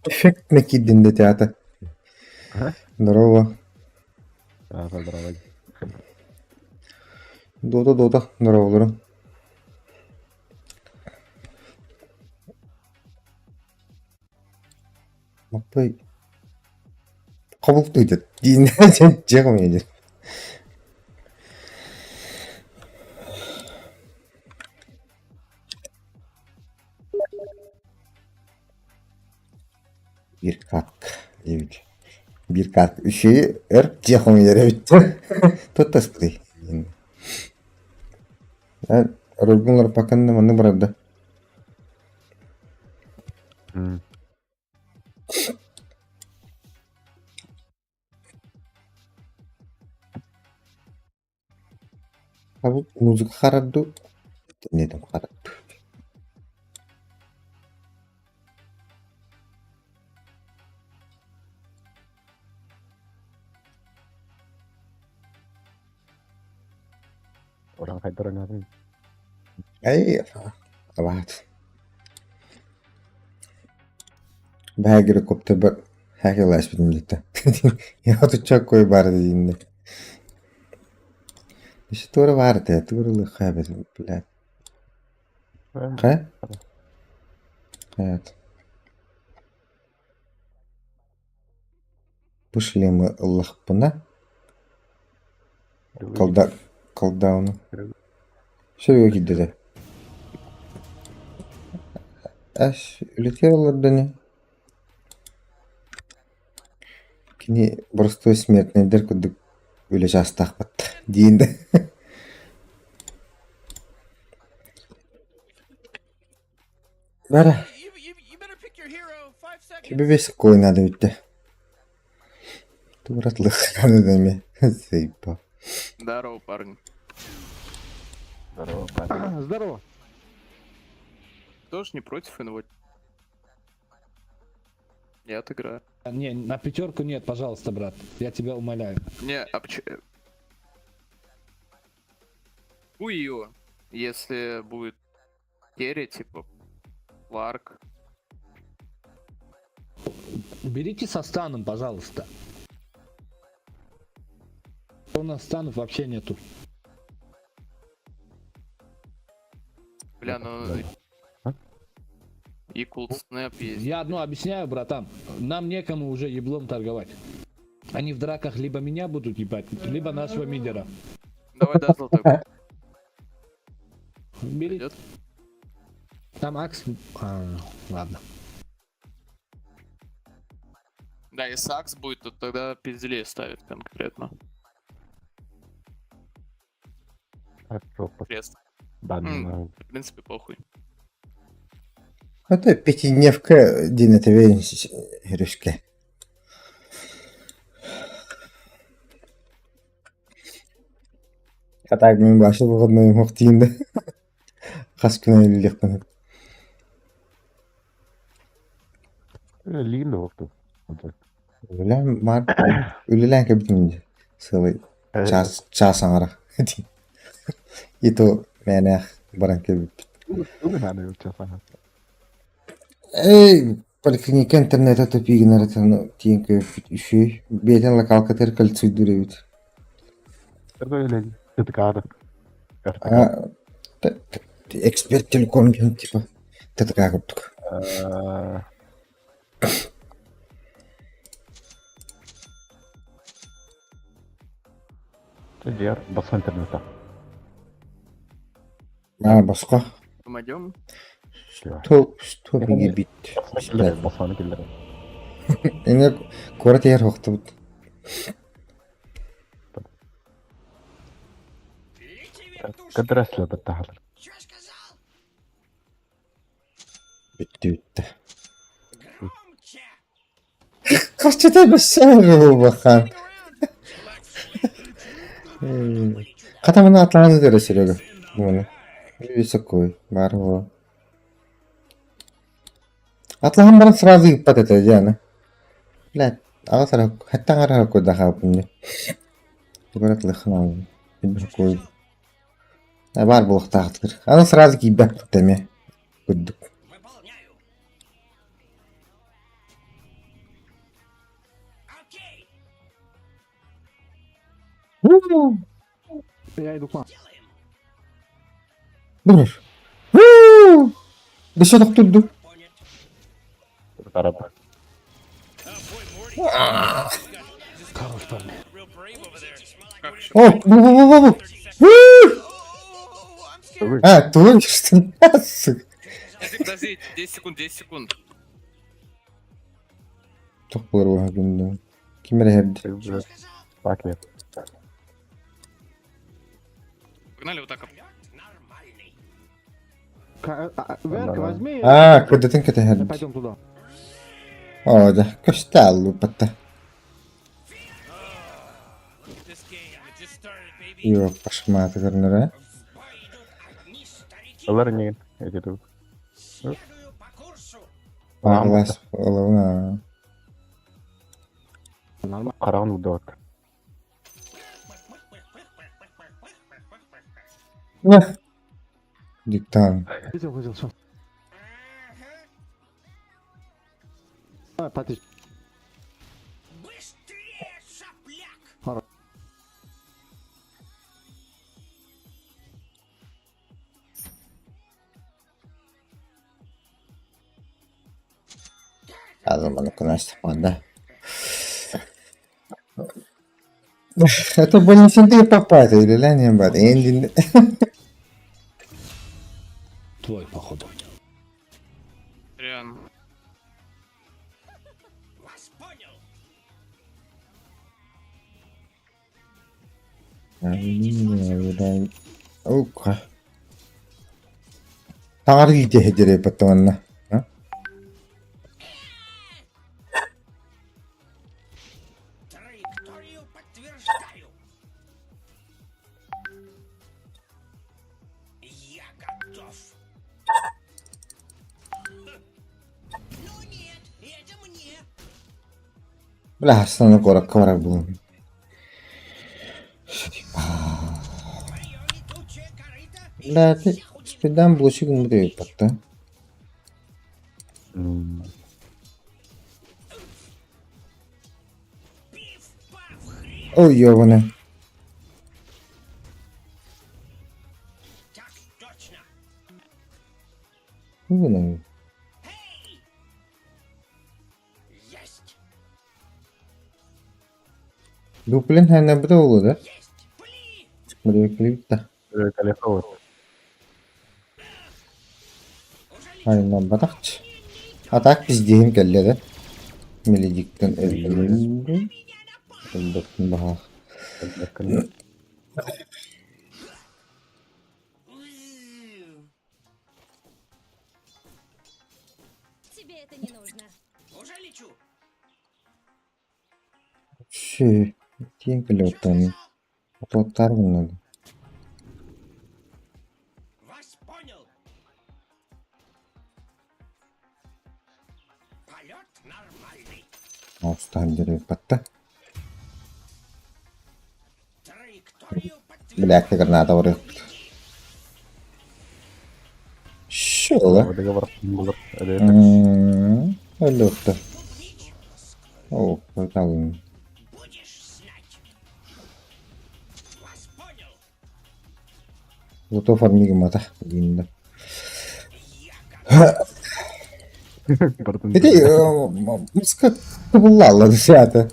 Эффектно киирдин да театр. Здорово. Здорово. Дота дота здороволорун. Маппай хобултуйда диин дьиэ хомуйа Биир катка диэбит. Биир катка үчүгэй өр дьиэ хомуйар эбит Туттаспытый. Оройгун олорпаккын маннык барарда. Музыка харарду, нетом харарду. Уран хайдарыҥатын Эй, абаат. Бэһээгири коптербар хээкэлээспитим диэтэ. Отучча кой баар дииннэ. Еще туора баар этэ, туора ылыахха эбит, блядь. Хайа? Хайат. Бу шлемы ыллахпына колда колдауну. Все киирдэ Ас үлэтигэр олордо ини. Кини боростуой смертнэйдэр курдук үлэ чаастаахпыт диин да. Бара. Кибибес надо бүттэ. Туоратлых надо эми. Заебал. Здорово, парни. Здорово, парень. Здорово. Кто ж не против инвот? Я отыграю. Не, на пятерку нет, пожалуйста, брат. Я тебя умоляю. Не, а поч... Хуй если будет керри, типа, Ларк. Берите со станом, пожалуйста. У нас станов вообще нету. Бля, ну... А? И Cold Snap есть. Я одно объясняю, братан. Нам некому уже еблом торговать. Они в драках либо меня будут ебать, либо нашего мидера. Давай Дазл тогда Бери. пойдет. Там Акс... А, ладно. Да, если Акс будет, то тогда пизделей ставит конкретно. Хорошо, Крест. Да, М. В принципе, похуй. Это пятидневка диэн этэбин Хөрүскэ. А так мин башы выходной мох тиин да. Хас күн үлэлиэхпин. Лигин да буолту. Үлэлээн маар үлэлээн кэбитим дии. Сыалай чаас чаас аҥара. И то мээнээх баран кэбиппит. Эй, поликлиника интернета тупигинара тиийэн кэбиппит үчүгэй. Биэтэн локалкатыгар кольцуйдуур эбит. А, эксперт телеком диэн типа ТТК курдук. Дьиэр босхо интернета. А, босхо. Помойдем? Сто, 100 мегабит. Босхону киллэрэн. Эне куорат иһэр охтубут. Кадраслы баттахалар. Бүттэ бүттэ. Харчыта бэссээр бахан. Хата маны атлаан эрэ Серега. Муну. Высокой. Бар буо. Атлаһан баран сразу ыыппат этэ дьэ аны. Блядь, аҕыс эрэ хэттэ аҥаар эрэ курдахаабын дии. Тугу эрэ атылыаххын аҕаллым. Билбэт Баар буолуохтаахтар. Аны сразу киирбэппит эмиэ курдук. Я иду к вам. Бу Өссө тохтуурду. Тарап. Хорош, парни. О, бу бу бу бу бу. А, тугун что Сука. Подожди, подожди, 10 секунд, 10 секунд. Туох буолар уоһа күндү. Ким эрэ иһэрди. Так нет. Погнали вот так. Верка, возьми. Аа, кырдытын кэтэһэрди. Пойдем туда. Оо, дьэ, көстө аллуппатта. Йоо, пашмааты көрүнэрэ. Ылар инигин эти тугу. Паалас ылабын Нормально. Хараҕын удуот. аа. Диктант. Видел, видел, все. Давай, потычь. Хорош. Азаманы да. Это больницаны попать или не бар. Эндин. Твой, походу. Реально. Ока. Таҥар иитиһэ баттаманна. Траекторию подтверждаю. Я готов. Ну нет, это мне. Бля, основной куоракка барар буолуом. Мое летучее корыто. Бля, ты спидан блочик умрет да? Ой, ёбаный. Так точно. Ну, Есть. Дуплин хайна бу да? Есть. Пли. Мөрөкүлүбүт да. Калифовый. Хайна батахч. А так пиздеһим кэллэ да. Меледиктен өлбүтүн. Өлбөттүн баһаах. Тебе это не нужно. Уже лечу. Ши. Тиэн кэлэ оттон. Отуоттаар гыннады. Вас понял. Полет нормальный. Оостаан дьэрэ батта. Траекторию Бля, граната барыахпыт. Шола. Договор булыр. Өлөктө. О, талын. будешь знать. Вас понял. Зато фармига мата диинда. Ити муска тубуллалла десята.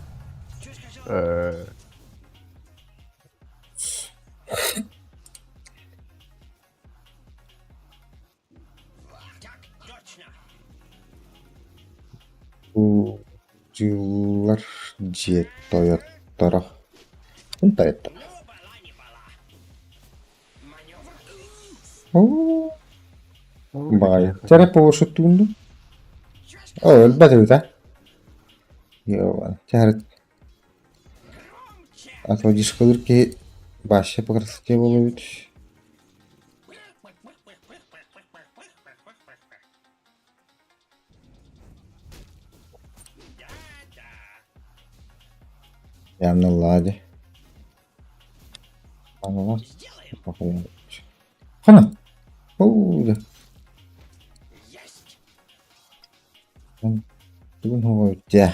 Так точно. Бу дьыллар дьиэ тойотторо. Ким тойотторо? Ну, была не была. Маневр. Оо, баҕайы. Чэрэ повышуттуунду. Оо, өлбөт эбит а. Йоо, чээрит отводишкалыыр киһи вообще по красоте буолуо эбит. Явно лади. Сделаем. Хана. Оу, да. Есть. Бүгүн хоҕуйдаа.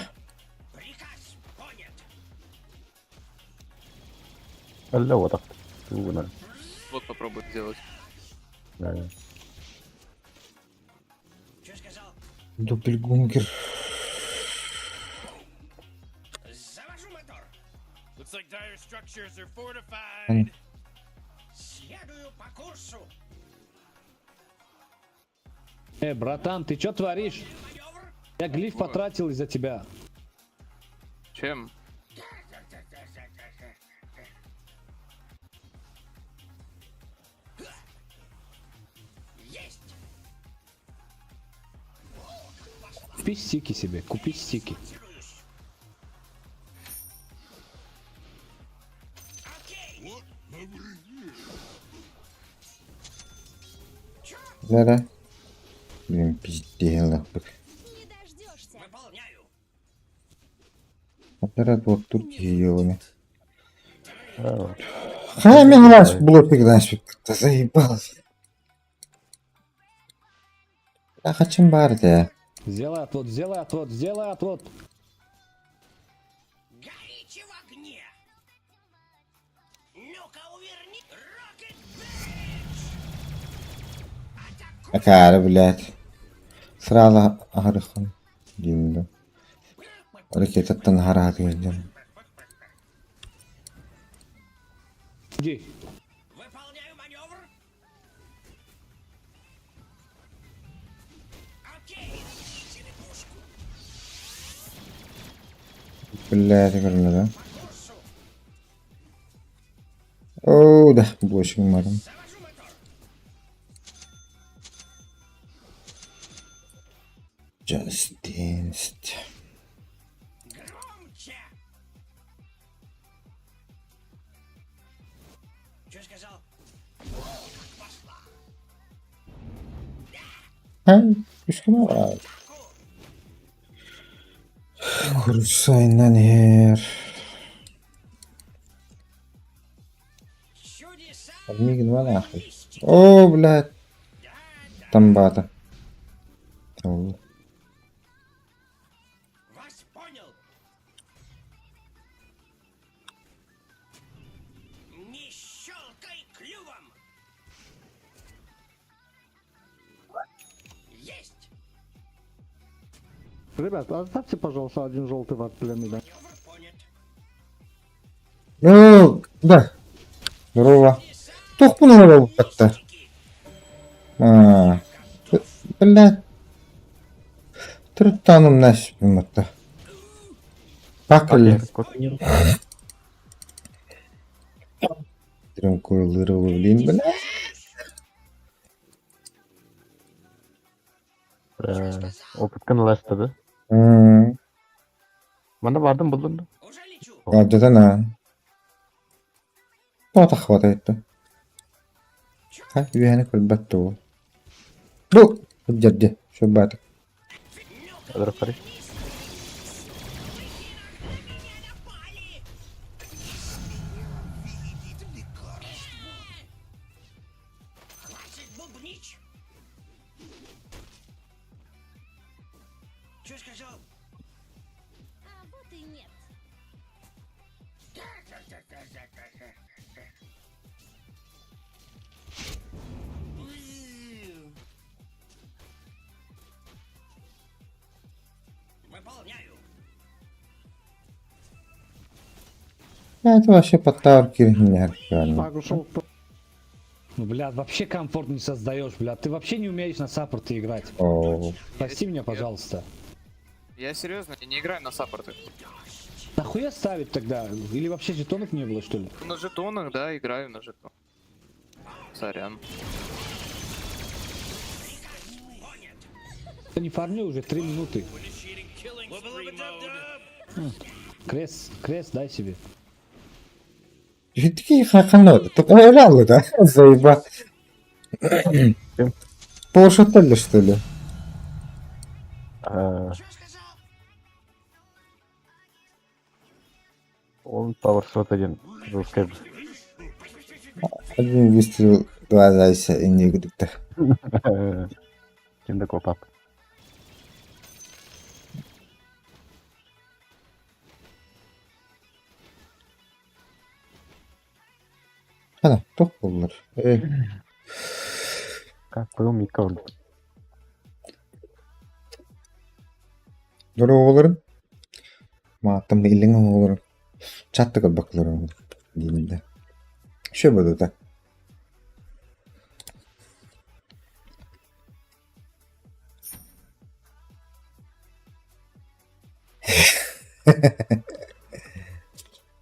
Приказ понят. Өллө уотах. Тугунан. Вот попробуй сделать. Да. Что сказал? Доппельгунгер. Завожу мотор. Looks like dire structures are fortified. М. Следую по курсу. Братан, ты что творишь? Маневр. Я глиф потратил из-за тебя. Чем? Есть. Купи стики себе, купи стики. Целуюсь. Окей. Да-да. Блин, пиздела. Не дождешься. Выполняю. Аппарат вот тут ёбаный. Аа. Хай мне блок играешь, ты заебался. Я хочу бар да. Сделай отвод, сделай отвод, сделай отвод. Горите в огне. Ну-ка уверни. Рокет Бич. Акара, блядь. Сразу ахарыхын. Деймін да. Ракетаттан харат келдім. Иди. Выполняю маневр. Окей. Себе пушку. Блядь, көрінді да. По курсу. Оу, да, бошым барым. Завожу мотор. Just dance. Громче. Что сказал? О, как пошла. Ха, күшкім бар. Курсайнан ер. Чудеса. Мигін бар нахуй. О, блядь. Там бата. Ол. Вас понял. Не щелкай клювом. Есть. Ребят, оставьте, пожалуйста, один желтый вард для меня. Маневр понят. Ну, да. Здорово. Тух бұны батта. А, блядь. Түрттаным нәш бұмытты. Пакли. Блин, бля. Опыткын ыластады. М, Мана бардым булдun. Уже лечу. Ладно, Тота хватает. Ха, үйәні көлбәтті ол. Бу, жерде, шөббәті. Адры карай. Хватит бубнить. Че сказал? А вот и нет. Выполняю. Это вообще подтавр кирхин Так, ушел. Ну, бля, вообще комфорт не создаешь, бля. Ты вообще не умеешь на саппорте играть. О, Прости меня, пожалуйста. Я серьезно, я не играю на саппортах. Нахуя ставить тогда? Или вообще жетонов не было, что ли? На жетонах, да, играю на жетонах. Сорян. Я не фармлю уже 3 минуты. Initiating killing spree mode. Крест, крест дай себе. Такие хаханоты. Только реально, да? Заеба. Полушатали, что ли? Аа. Че сказал? Он Power Shot один русский. Один выстрел, два зайца и некуда. Ким да копап. Хана, туох буоллар? Э, Как был Мика ордук. Дорооболорун. Мааттам иллиҥ оҕолорун. Чатты көрбөккөлөрүн диинде. Шө бодута.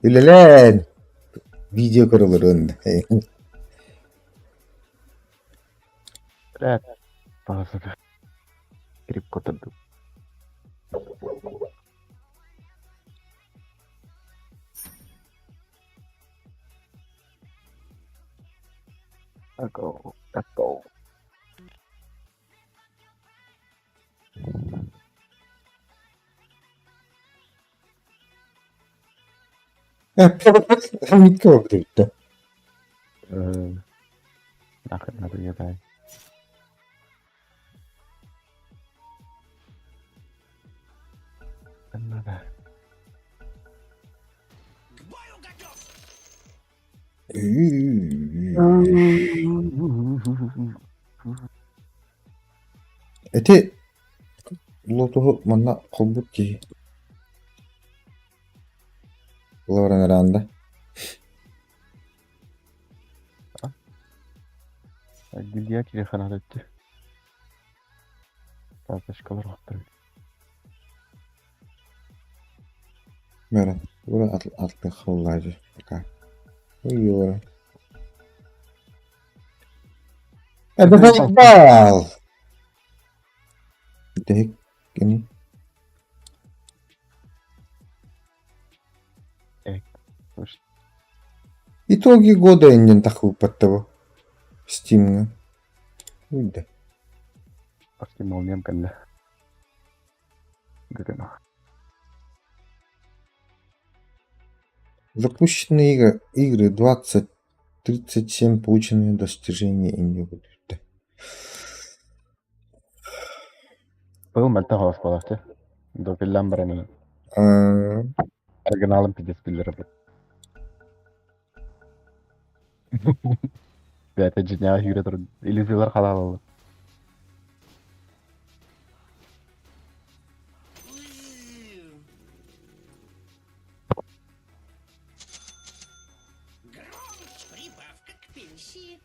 Үлэлээн видео көрөлөрүн. Блядь. Пауза. Гриб котырду. Let's go. Let's go. Микка көрдүбүттэ. Нахрен надо ебать. Надо. К бою готов! Эти лотуһу манна холбут киһи. Лорен Ранда. Гильдия кирехана өттү. Тартышкалар оттыр. Мөрөн. Ура атлы хавлажы. Пока. Ой, Это заебал! Дек, кини. Итоги года иннин тахыппаттаба. Стимҥа. Уйда. Почти молниям кэллэ. Бүгүн. Запущенные игры, игры 20, 37 полученные достижения инни будет. Был мөлтөх оҕус буолааччы. Допиллан баран А, оригиналын пиздец биллэрэ бу. Бэйэтэ дьиҥнээх үүрэ туран иллюзиялар халаалалар. Громче прибавка к пенсии.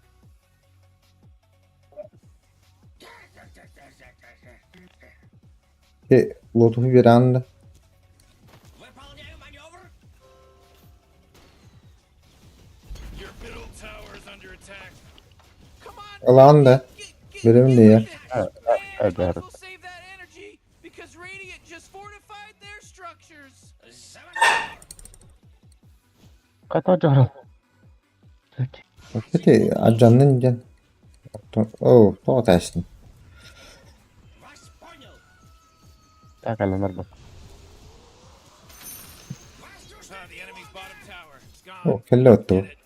Э, лотуху веранда. Выполняю маневр. Your middle tower is under attack. Come on, Аланда. Берем не. Man, Evet, might as evet. well save that energy because Radiant just fortified their structures. За маневр. Хата дьоро. Эти аджаннын ден. О, тоҕо тастын. Вас понял. Такаланар бу. Ah, the enemy's bottom tower. It's gone. О, кэллэ отту. Did it.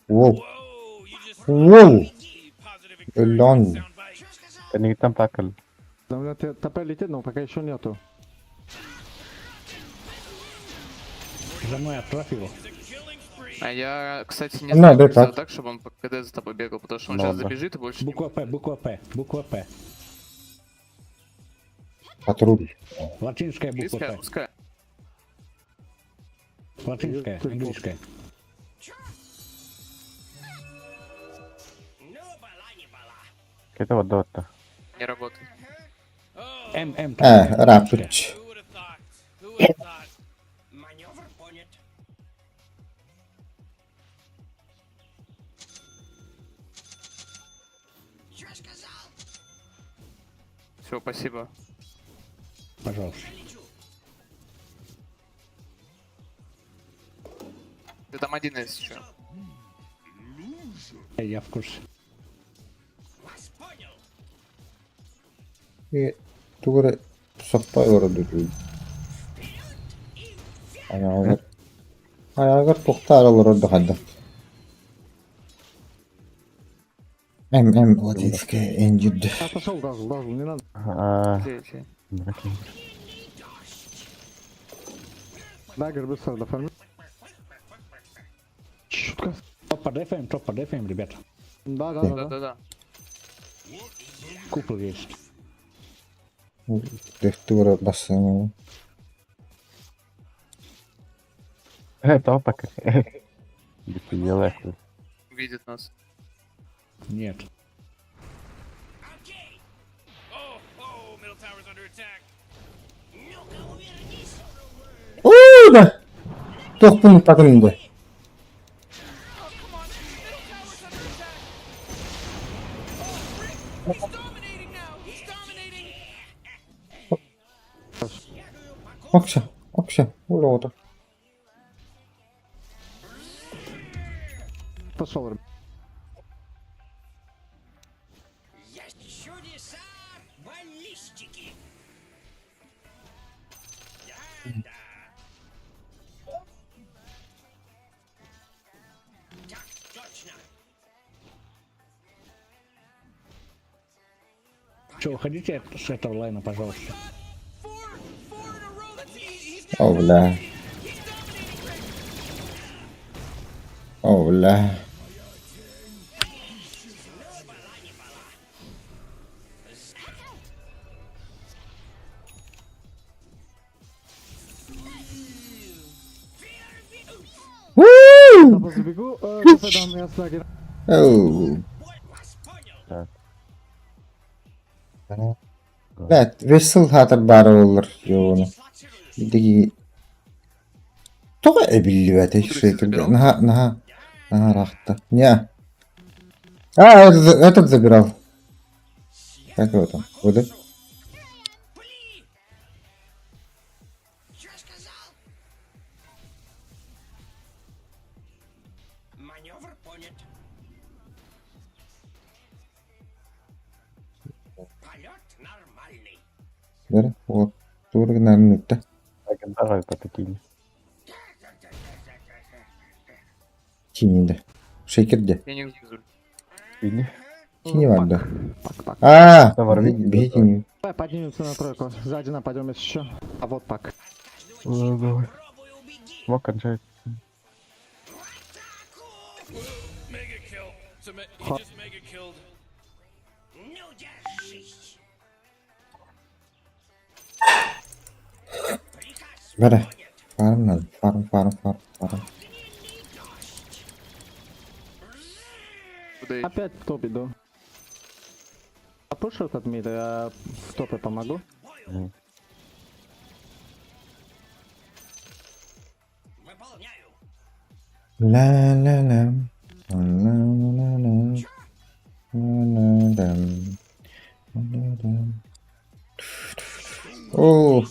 Воу. Whoa, you just Воу. positive Өлөн. encouragement soundbite. Что сказал? Кэнниттэн пакал. Да, у меня ТП летит, но пока еще нету. За мной отправь его. It's a killing spree. А я, кстати, не Ну, знаю, да, как сделать так. так, чтобы он по КД за тобой бегал, потому что он Ну, сейчас да. забежит и больше не Буква П, буква П, буква П. Патруль. Латинская буква Английская, П. русская. Латинская, английская. Ну, была не была. Кете барда батта. Не работает. М, М. Э, рапыч. Who would have thought? Who would have thought? Маневр понят. Что сказал? Все, спасибо. Пожалуйста. Лечу. Ты там один есть еще. Я в курсе. Вас понял. Э, тугура соппа ородут. Ана Айаҕар туохтаары олорор да хайдах. М М латинская инжирді. Отошел даже, даже не надо. А, Окей, окей. окей. Дагер быстро дофарми. Чутка. Топ подефаем, топ подефаем, ребята. Да, да, да, да. Да-да-да. Купол есть. Дехтура басын. Топ так. Беспредел. Видит нас. Нет. Окей. Oh, oh, middle tower's under attack. Ну-ка, увернись. Уу да! Туохпун татын да. Oh, come on. Middle tower's under attack. Oh, frick. He's dominating now. He's dominating. Окша, окша, ула Отошел, ребят. Есть чудеса баллистики. Да, да. Так точно. Че, уходите с этого лайна, пожалуйста. Four, four in a row. That's he, he's now О, бля. dominating. He's dominating, Rick. О, бля. Уу! Сейчас забегу, ТП дам, я с дагером. Оу. Вас понял. Так. Блядь, весел хатыр бары олар yoğunu. Диги Тоҕо эбиллибэтэ шейкерге. Наха, наха, наха рахта. Не. А, этот, этот забирал. Как его там? Куда? Пли! Чё сказал? Маневр понят. Полет нормальный. Бер, вот. Тургнар нүттэ. Давай по такие. Чиниде. Шейкерде. Феникс Зуль. Види? Чини барда. Пак, пак. А, Давай, рви. бихи Давай поднимемся на тройку. Сзади нападем, если еще. А вот пак. Давай. Пробуй убеги. Смок кончается. Mega kill. It's a me- he just mega killed. Ну, держись. Приказ Бere. Farm надо. Фарм, фарм, фарм, фарм. Куда идти? Опять в топ иду. Опушу этот мид, я в топе помогу. выполняю. La la la. La la la la. La la la. La la la. Оо,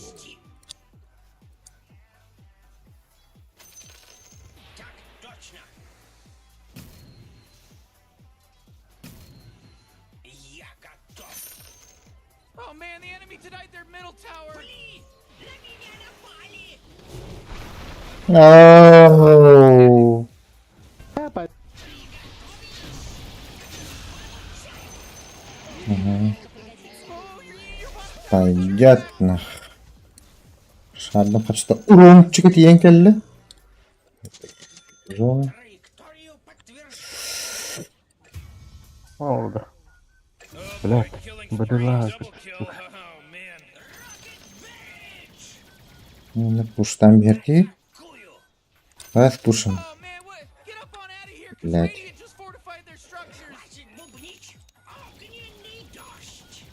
Так точно. Я готов. Oh man, the enemy denied their middle tower. Пли! На меня напали! Оу. Я пойду. Понятно. Шарда почта урон чыгыт келли. Зона. Траекторию подтверждаю. О, да. Oh, Блядь, boy, killing spree, бадыла. double kill. Oh man. Ну, пуштан берки. Кую. Давай спушим. Oh man, what? Get up on out of here, 'cause Блядь. Radiant just fortified their structures. Хватит бубнить. Огненный дождь.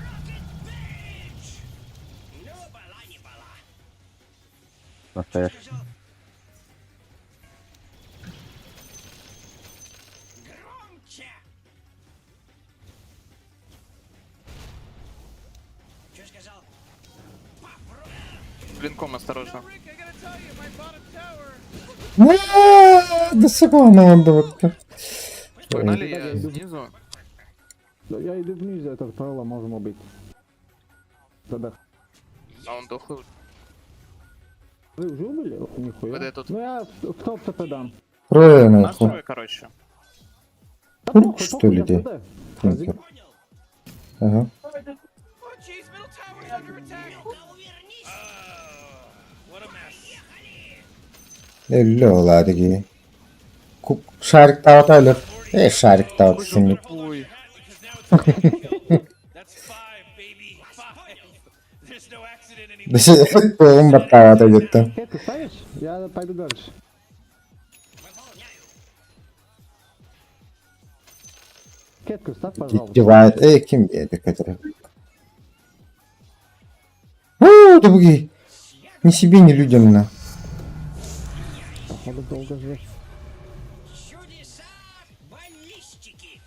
Рокет Бич! Ну, была не была. Настоящий. Громче! Что сказал? Попробуй. Блинком осторожно. Rick, I gotta tell you, my bottom tower. Да сука, он вот. Погнали я снизу. Да Я иду вниз, этот Павла можем убить. Да-да. А он дохлый. Вы уже убили? Нихуя. Вот этот. Ну я в топ ТП дам. Трое Нас нахуй. трое, короче. Да Курк, похуй, что похуй, ли, я ты? в ТД. Ага. Oh, jeez, middle tower's under attack. What a mess. Өллө Кук шарик таҕа Э, шарик таҕа синник. Ой. Because now it's a kill. That's five, baby. Five. There's no accident anymore. Тугун баттаабата деттим. Э, ты ставишь? Я пойду дальше. Кетку ставь, пожалуйста. Кивает. Эй, ким диэти көтөрө. Уу, да буги. Ни себе, ни людям на. Походу долго ждешь. Чудеса баллистики.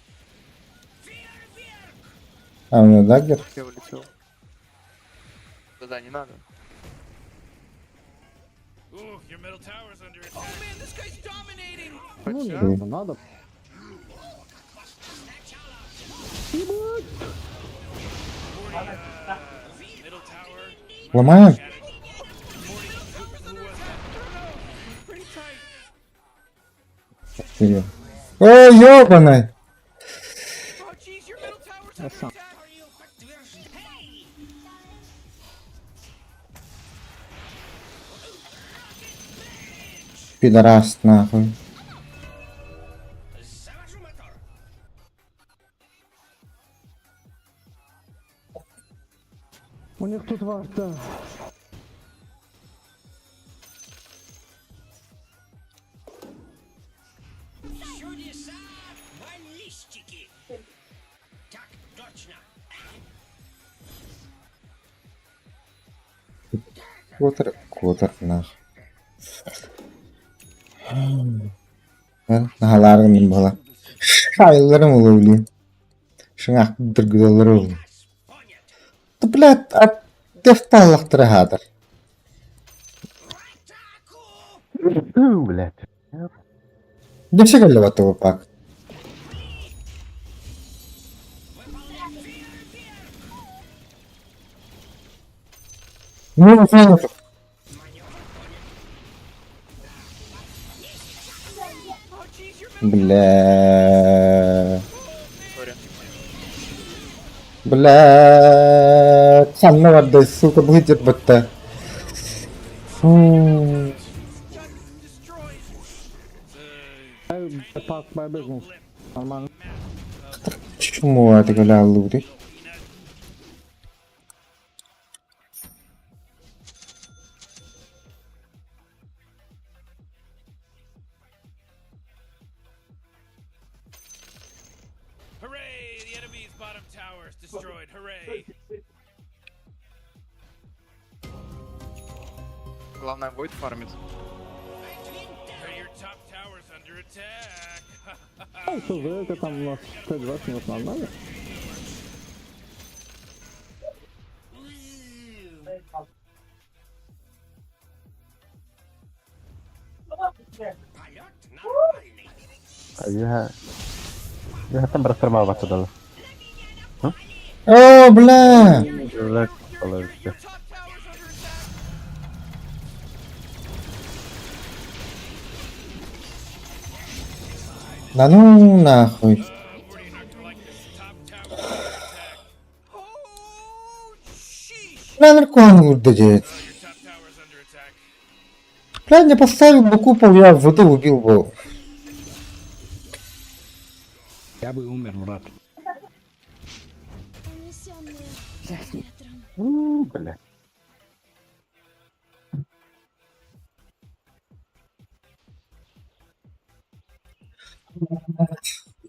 Фейерверк. А, у него даггер? Я улетел. Да-да, не надо. Ooh, your middle tower's under attack. Oh man, this guy's dominating. Ну не Хотя- надо, надо. Ебать! Middle tower. Ломаем? Tower's under attack. I don't know. It's pretty tight. О, ёбаный! Oh jeez, your middle tower's Я under сам. attack. Пидорас, нахуй. У них тут варта. Чудеса баллистики. Так точно. Котор, котор, нахуй. Наhalарым была. Шайларым уловли. Шыңақ дыргыдалар ол. Да, блядь, а дефталлақтыры хадыр. Блядь. Десе келі баты пак. Ну, ну, Oh jeez, your middle Бля. Сори. Бля. Ханна барды, сука, будет бытта. Фу. got destroyed. Я пак побегу. Нормально. Чему это голя лури? Hooray! The enemy's bottom tower is destroyed. Hooray! Главное, Войд фармит. Hey, Your top tower's under attack. А, что за это там у нас Т20 минут нормально? Я там расформоваться дала. О, бля! Блядь, Your top tower's under attack. Да ну нахуй. Top tower's under attack. Oh sheesh. Бля, наркон лурда делает. Your top tower's under attack. Бля, не поставил бы купол, я в воду убил бы. Я бы умер, брат. Унесенные ветром. Блядь.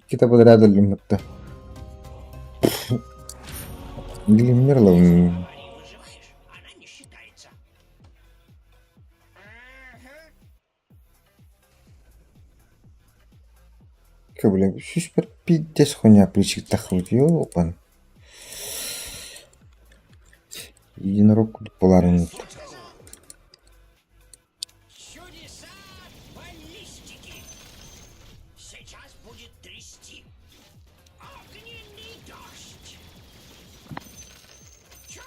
Кита подряда лимитта. Глиммерла. Ка, блин, супер пиздец хуйня плечик тахут, ёбан. Единорог поларын. Чудеса баллистики. Сейчас будет трясти. Огненный дождь. Чё?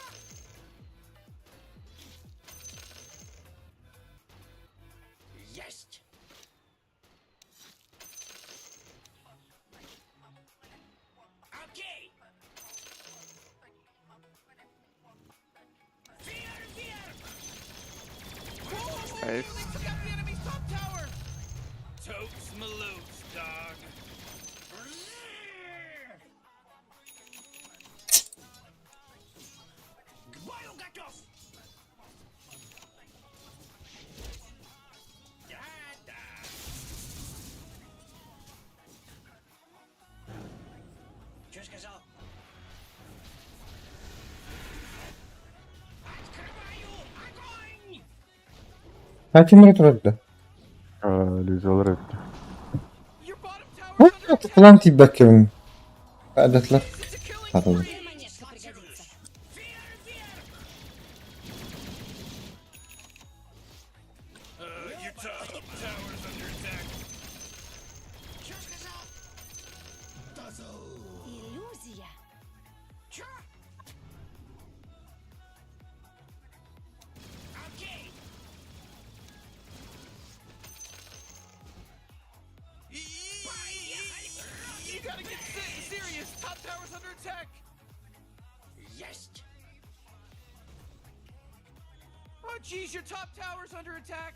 Hakimleri turardı. Лизалар өттө. Your bottom tower's under attack. План тиийбэккэбин. Адаттар. It's a killing Хатылы. spree. Монетка пригодится. Your top tower's under attack. Иллюзия. You gotta get serious. Top tower's under attack. Oh jeez, your top tower's under attack.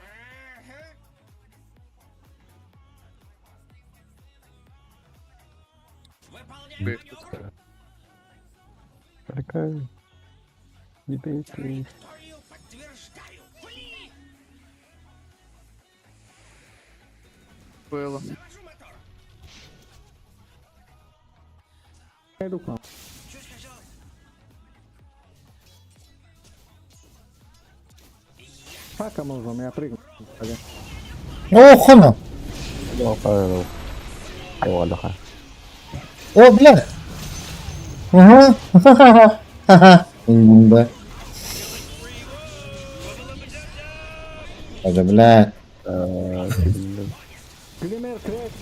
Какая? Не бейте. Было. Я иду к вам. Пока можно, я прыгну. Пойдем. О, хона! Ха. О, бля! Ага, ха-ха-ха, ха-ха. Да. Да, бля. Глимер, крек,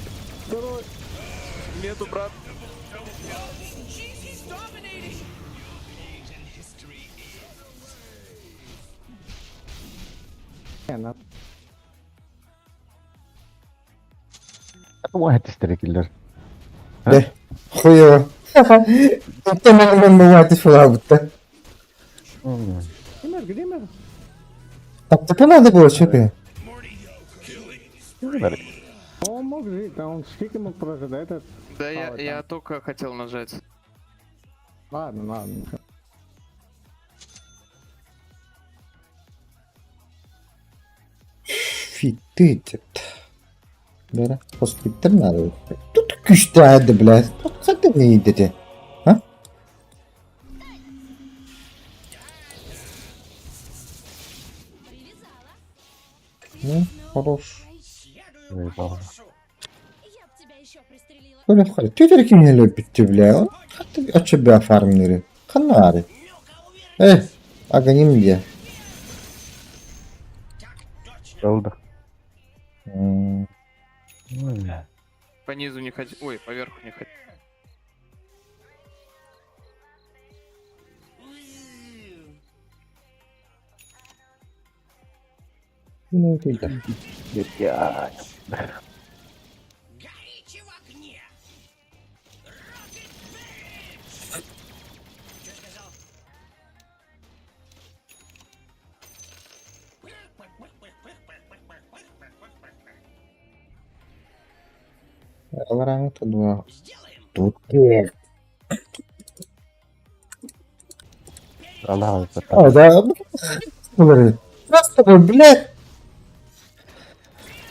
второй. Нету, брат. Jeez, he's dominating. Не, на- واحد تشتري كيلر. Да. Хуево. Ха-ха. Мен бывает и Глимер, Глимер. Так тебе надо было, что ты? Он мог жить, да он стики мог прожить, да этот. Да я, А, вот я только хотел нажать. Ладно, ладно. Фи, ты. Бера, хоспиттер надо. Тут күшті бля. Тут қандай не dedi? Ha? Привязала. Ну, хорош. Я б тебя еще пристрелила. Böyle xarı. Tüyleri kim hele bitti bля. Hatta açı bir farmları. Kanari. Eh, aganim diye. Oldu. По низу не ходи. Ой, по верху не ходи. Ne oldu? Ya. Алараңы тудуа. Тут. Allah А, да. Просто, блядь.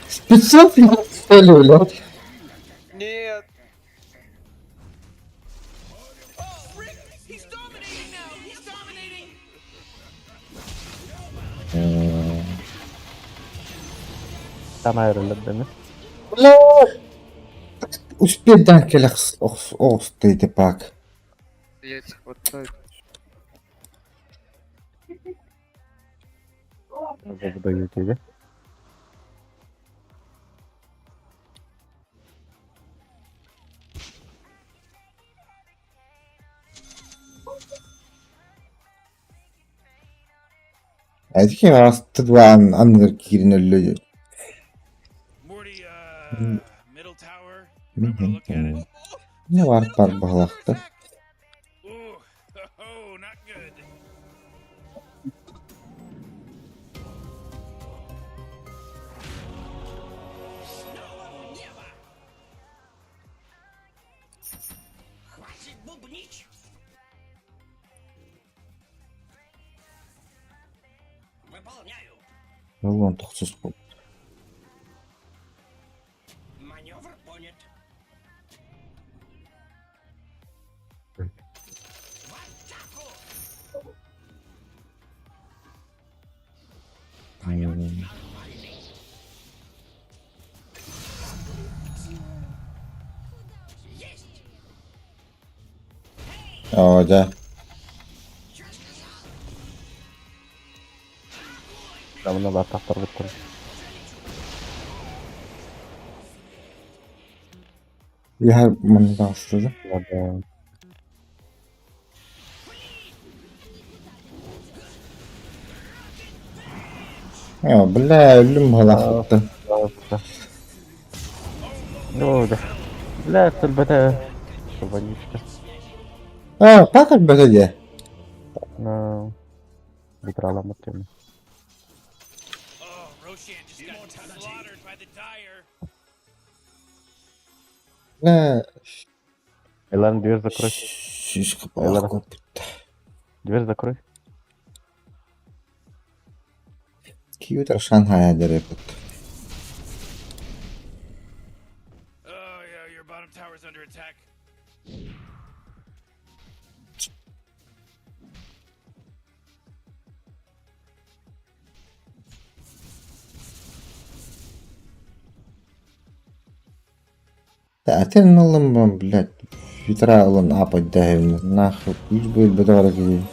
Спецов не блядь. Нет! Oh, Rick, he's dominating now. He's dominating. Tam ayrıldı Бля. Успеть данкелях ты пак. Я тебе хватает. Bu da götürdü. Әдіке астыдуан анныр кирин өллөйү. Morty, middle tower. I'm gonna look at it. Не бар бар бағлақты. Ooh, oh, not good. Ол тоқсыз бол. Оо дьэ. Давно тахтарбыттар. Үөһэ манна таҕыста да. Да. Оо, бля, өллүм быһалаахпыттан. Ну, да. Бля, өлбөтө. Вонючка. Аа, как өлбөтө дии? Ну, бутраламмыт тем. Oh, Roshan just got slaughtered by the Dire. Бля, Элан, дверь закрой. сүүс Элара. купалаах куоппут. Дверь закрой. Кьютер Шанхая дерепут. Oh yeah, your bottom tower's under attack. Атын ылым, блядь, ветра ылын апать дэһэбин нахуй үс бөлбөтө бара киһи.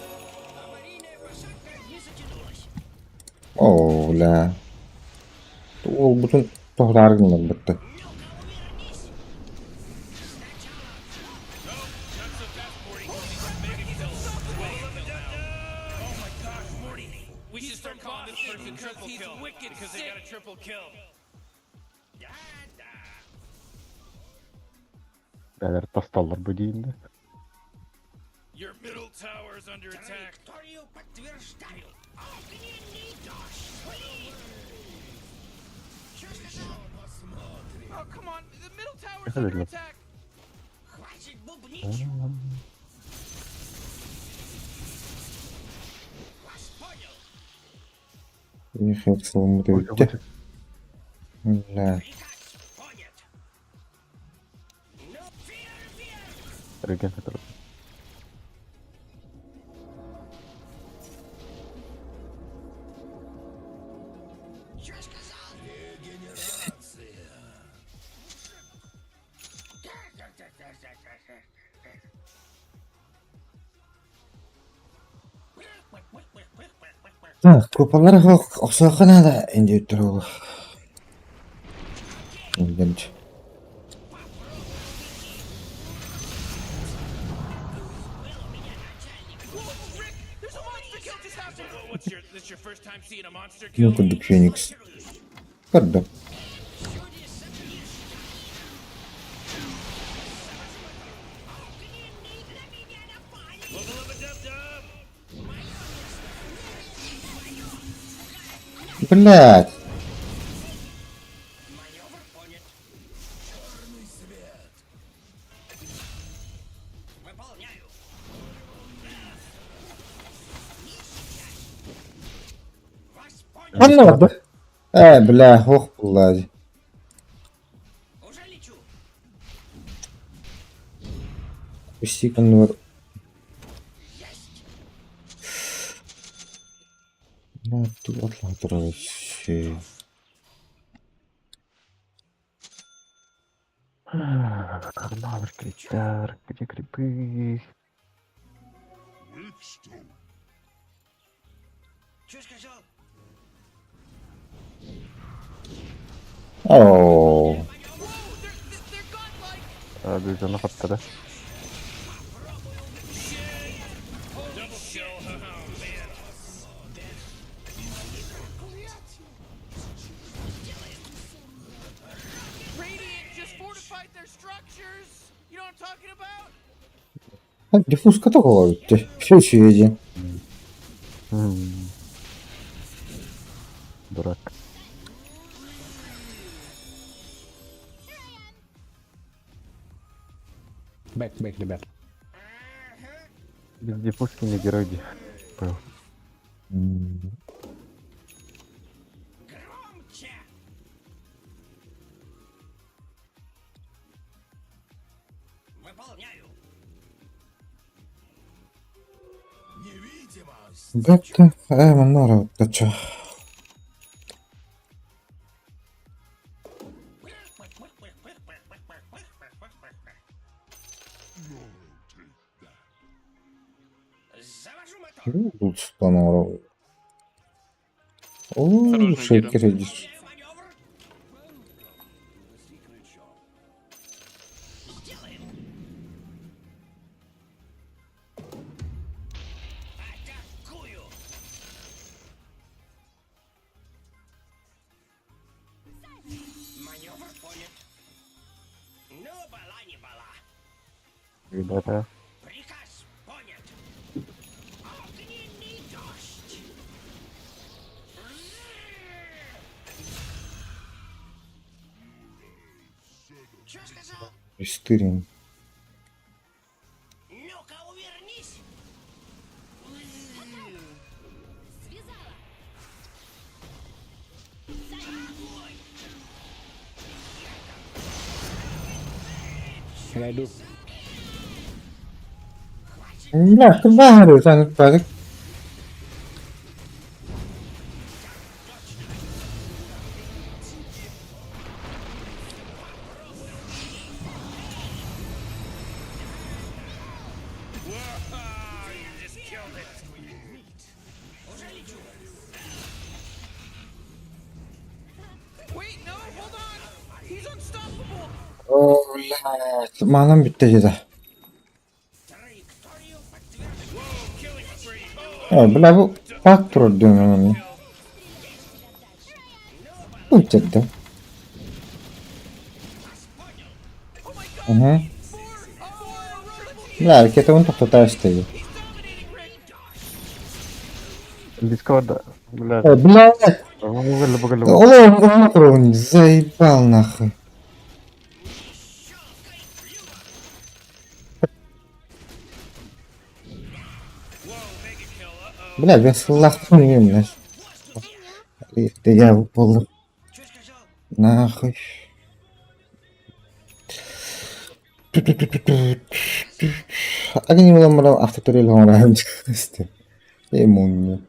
Оо, бля. Уолбутун тоһутаары гыннарбытта. Not so fast, Morty. Mega kill. Oh my gosh, Morty. We should start calling this person triple kill wicked because they got a triple kill. Бәлер тасталлар бу дейін. Your middle tower's under attack. Oh, come on. The middle tower's Hello. under attack. Их бүттэ. Бля. Реген который. Так, купалар охсуохха наада индиуттар ол. Индемч. Whoa, Rick! There's a monster kill just happened! Whoa, what's your this your first time seeing a monster Ким kill? курдук Феникс. Көрдө. Блядь. Ханна барда? Ээ, бля, ох, блядь. Үсикон бар. Ну, тут отлатырыш. Мавр, кричар, где грибы? Оо. Whoa, they're godlike! А, Бюджетно хаттара. Double kill. Oh man. Radiant just fortified their structures! You know what I'm talking about? Диффузка тоҕо бүттэ. Все үчүгэй М. Дурак. Бэк, бэк, ребят. Без диффузки не герой. Был. Бэрт, ээ манна барабыт Булстан Оо, Осторожно, Гера. шейкер идешь. Ребята. Четыре. Связала. Я иду. Бля, ты багарю, там порядок. Wait, no, hold on. He's unstoppable. О, блядь, манам бүттэ дии. Э, бля, бу пак турар диэн. Бу чэттэ. Oh my god. Угу. Four, four in a row. Бля, ракета он тоқтата істейді. He's dominating, Rick. Дискорда. Бля. Э, блядь, Бугали, бугали. Олор он заебал нахуй. Бля, ben сыллахпын блядь. Я выпал. Нахуй. Агни буламара автотурел оҥорон Эмунню.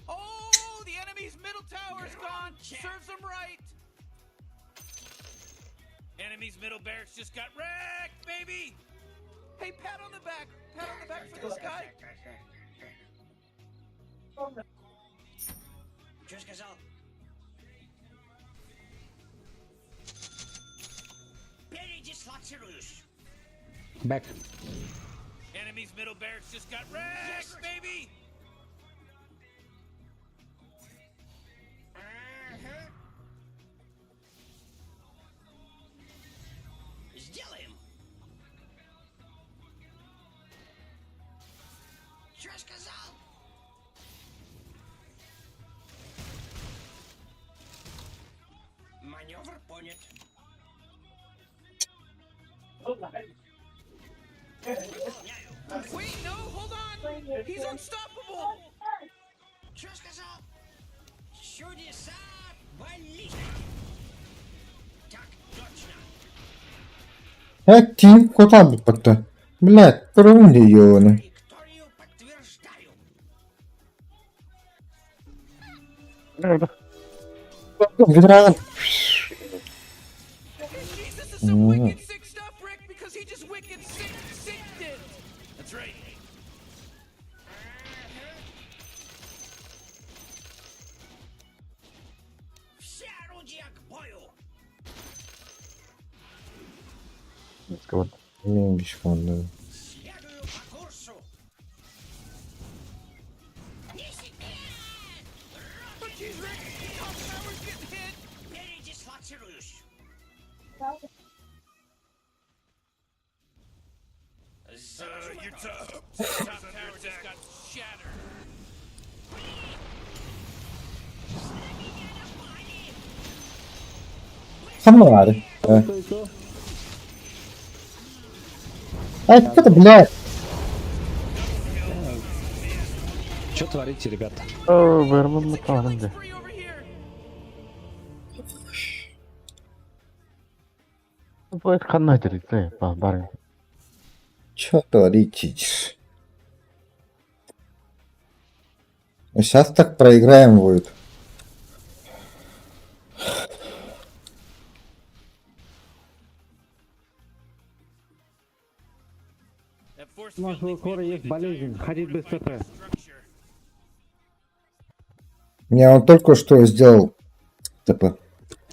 Oh, the enemy's middle tower's gone. Serves him right. Enemy's middle barracks just got wrecked, baby! Hey, pat on the back. Pat on the back for this guy. Back. Enemy's middle barracks just got wrecked, baby! Wait, no, hold on. He's unstoppable. Э, тиим кута бутта. Блядь, турун диёны. Видраган. Jeez, this is some wicked sick stuff, Rick, because he just wicked sick sicked it. That's right. Дискорд. Мен биш команда. Oh, jeez, Rick, top tower's getting hit. Your top tower just got shattered. Хамнаар. Ай, это, блядь. творите, ребята? Оо, бырмын It's a killing мытаҕын дии. spree over here. Бу ханна дирикте бар. Чё творите? Сейчас так проиграем будет. That force У field нашего needs to be кора есть upgraded to болезнь, iron ходить без fortified ТП. structure. Не, он только что сделал ТП.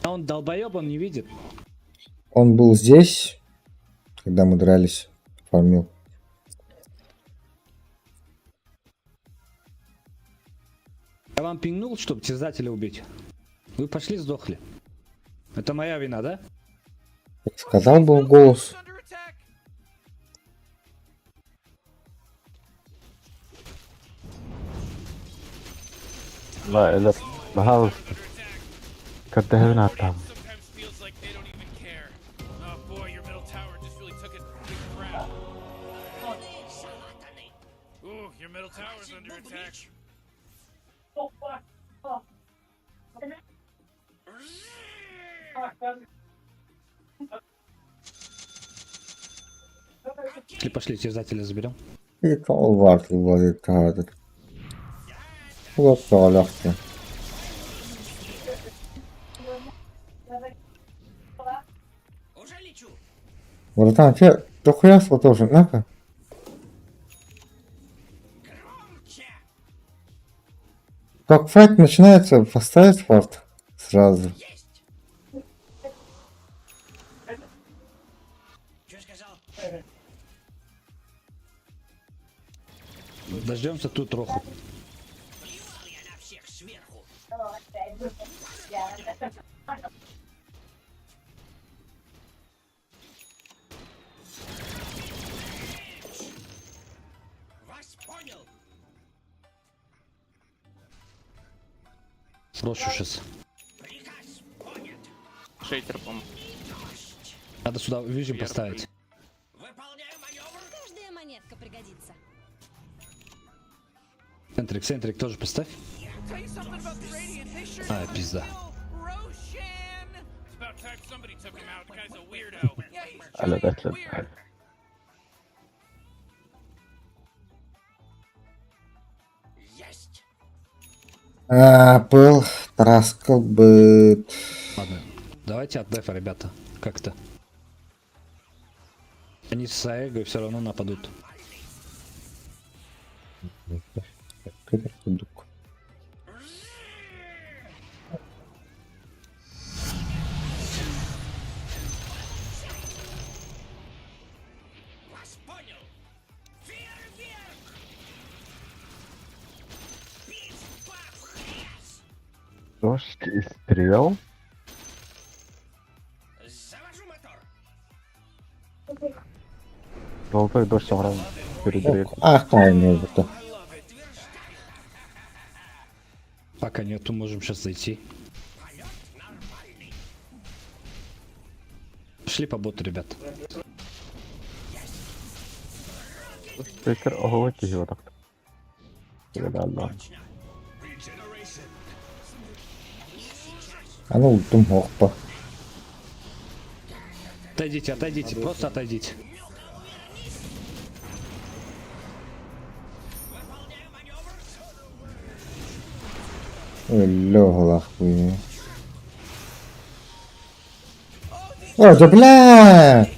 А он долбоеб, он не видит. Он был здесь, когда мы дрались, фармил. Я вам пингнул, чтобы терзателя убить. Вы пошли, сдохли. Это моя вина, да? Так сказал был голос. Under attack. Ла, это бахал. Under attack. Каддахын аттам. Sometimes feels like they don't even care. Oh boy, your middle tower just really took a big crap. Ooh, your middle tower's under attack. Пошли, пошли, терзателя заберем. И колвард владыка. Лапта. Братан, че, дохуя тоже, на-ка. Как файт начинается, поставить фарт сразу. Дождемся тут троху. Брошу сейчас. Шейтер, по-моему. Надо сюда вижен Вверх. поставить. Каждая монетка пригодится. Центрик, центрик тоже поставь. Tell you something about the Radiant. They sure А, know how to пизда. kill Roshan. It's about time somebody took him out. Guy's a weirdo. Yeah, he's Аля, giant да, weird. А, пыл, траскал бы. Ладно, давайте от дефа, ребята, как-то. Они с Аэгой все равно нападут. Дук. Дождь и стрел. Золотой дождь сорван перед рекой. Ах, правильно это. Пока нету, можем сейчас зайти. Шли по боту, ребят. Спикер оголо киһи так. Да, да. А ну, тум хохпа. Отойдите, отойдите, просто отойдите. Лёгла хуйня. О, да бля!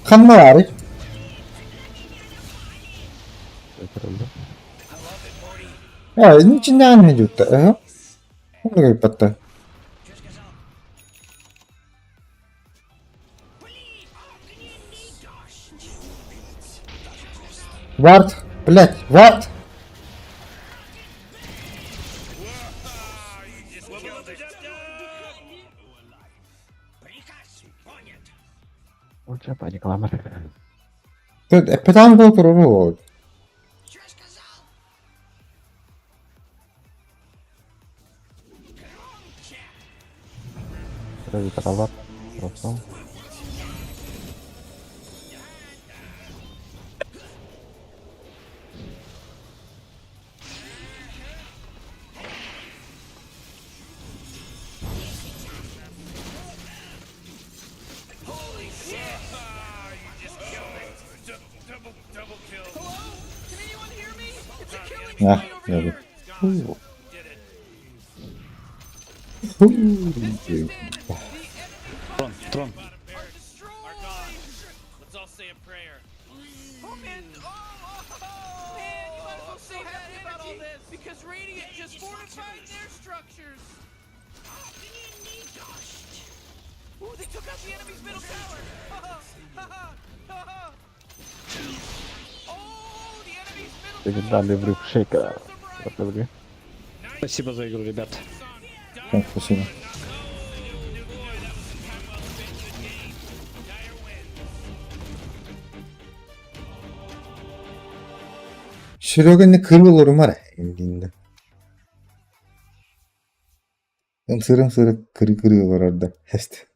Хамары. А, ничего не идет. Ага. Он говорит, Вард, блять, вард! Лучше паникламар. Пытан был туруру. Разве Просто. Ah, забыл. Фу. Фу. Трон, трон. Let's all say a prayer. Oh man, oh, oh, man, you might as well save that energy because Radiant just fortified their structures. Ooh, they took out the enemy's middle tower. Oh, the enemy's middle Легендарный врыв шейкера. serves them right. Спасибо за игру, ребят. Так, спасибо. Серега кырыл мара indiğinde. Ымсырым сыры кыры кыры orada. Хест.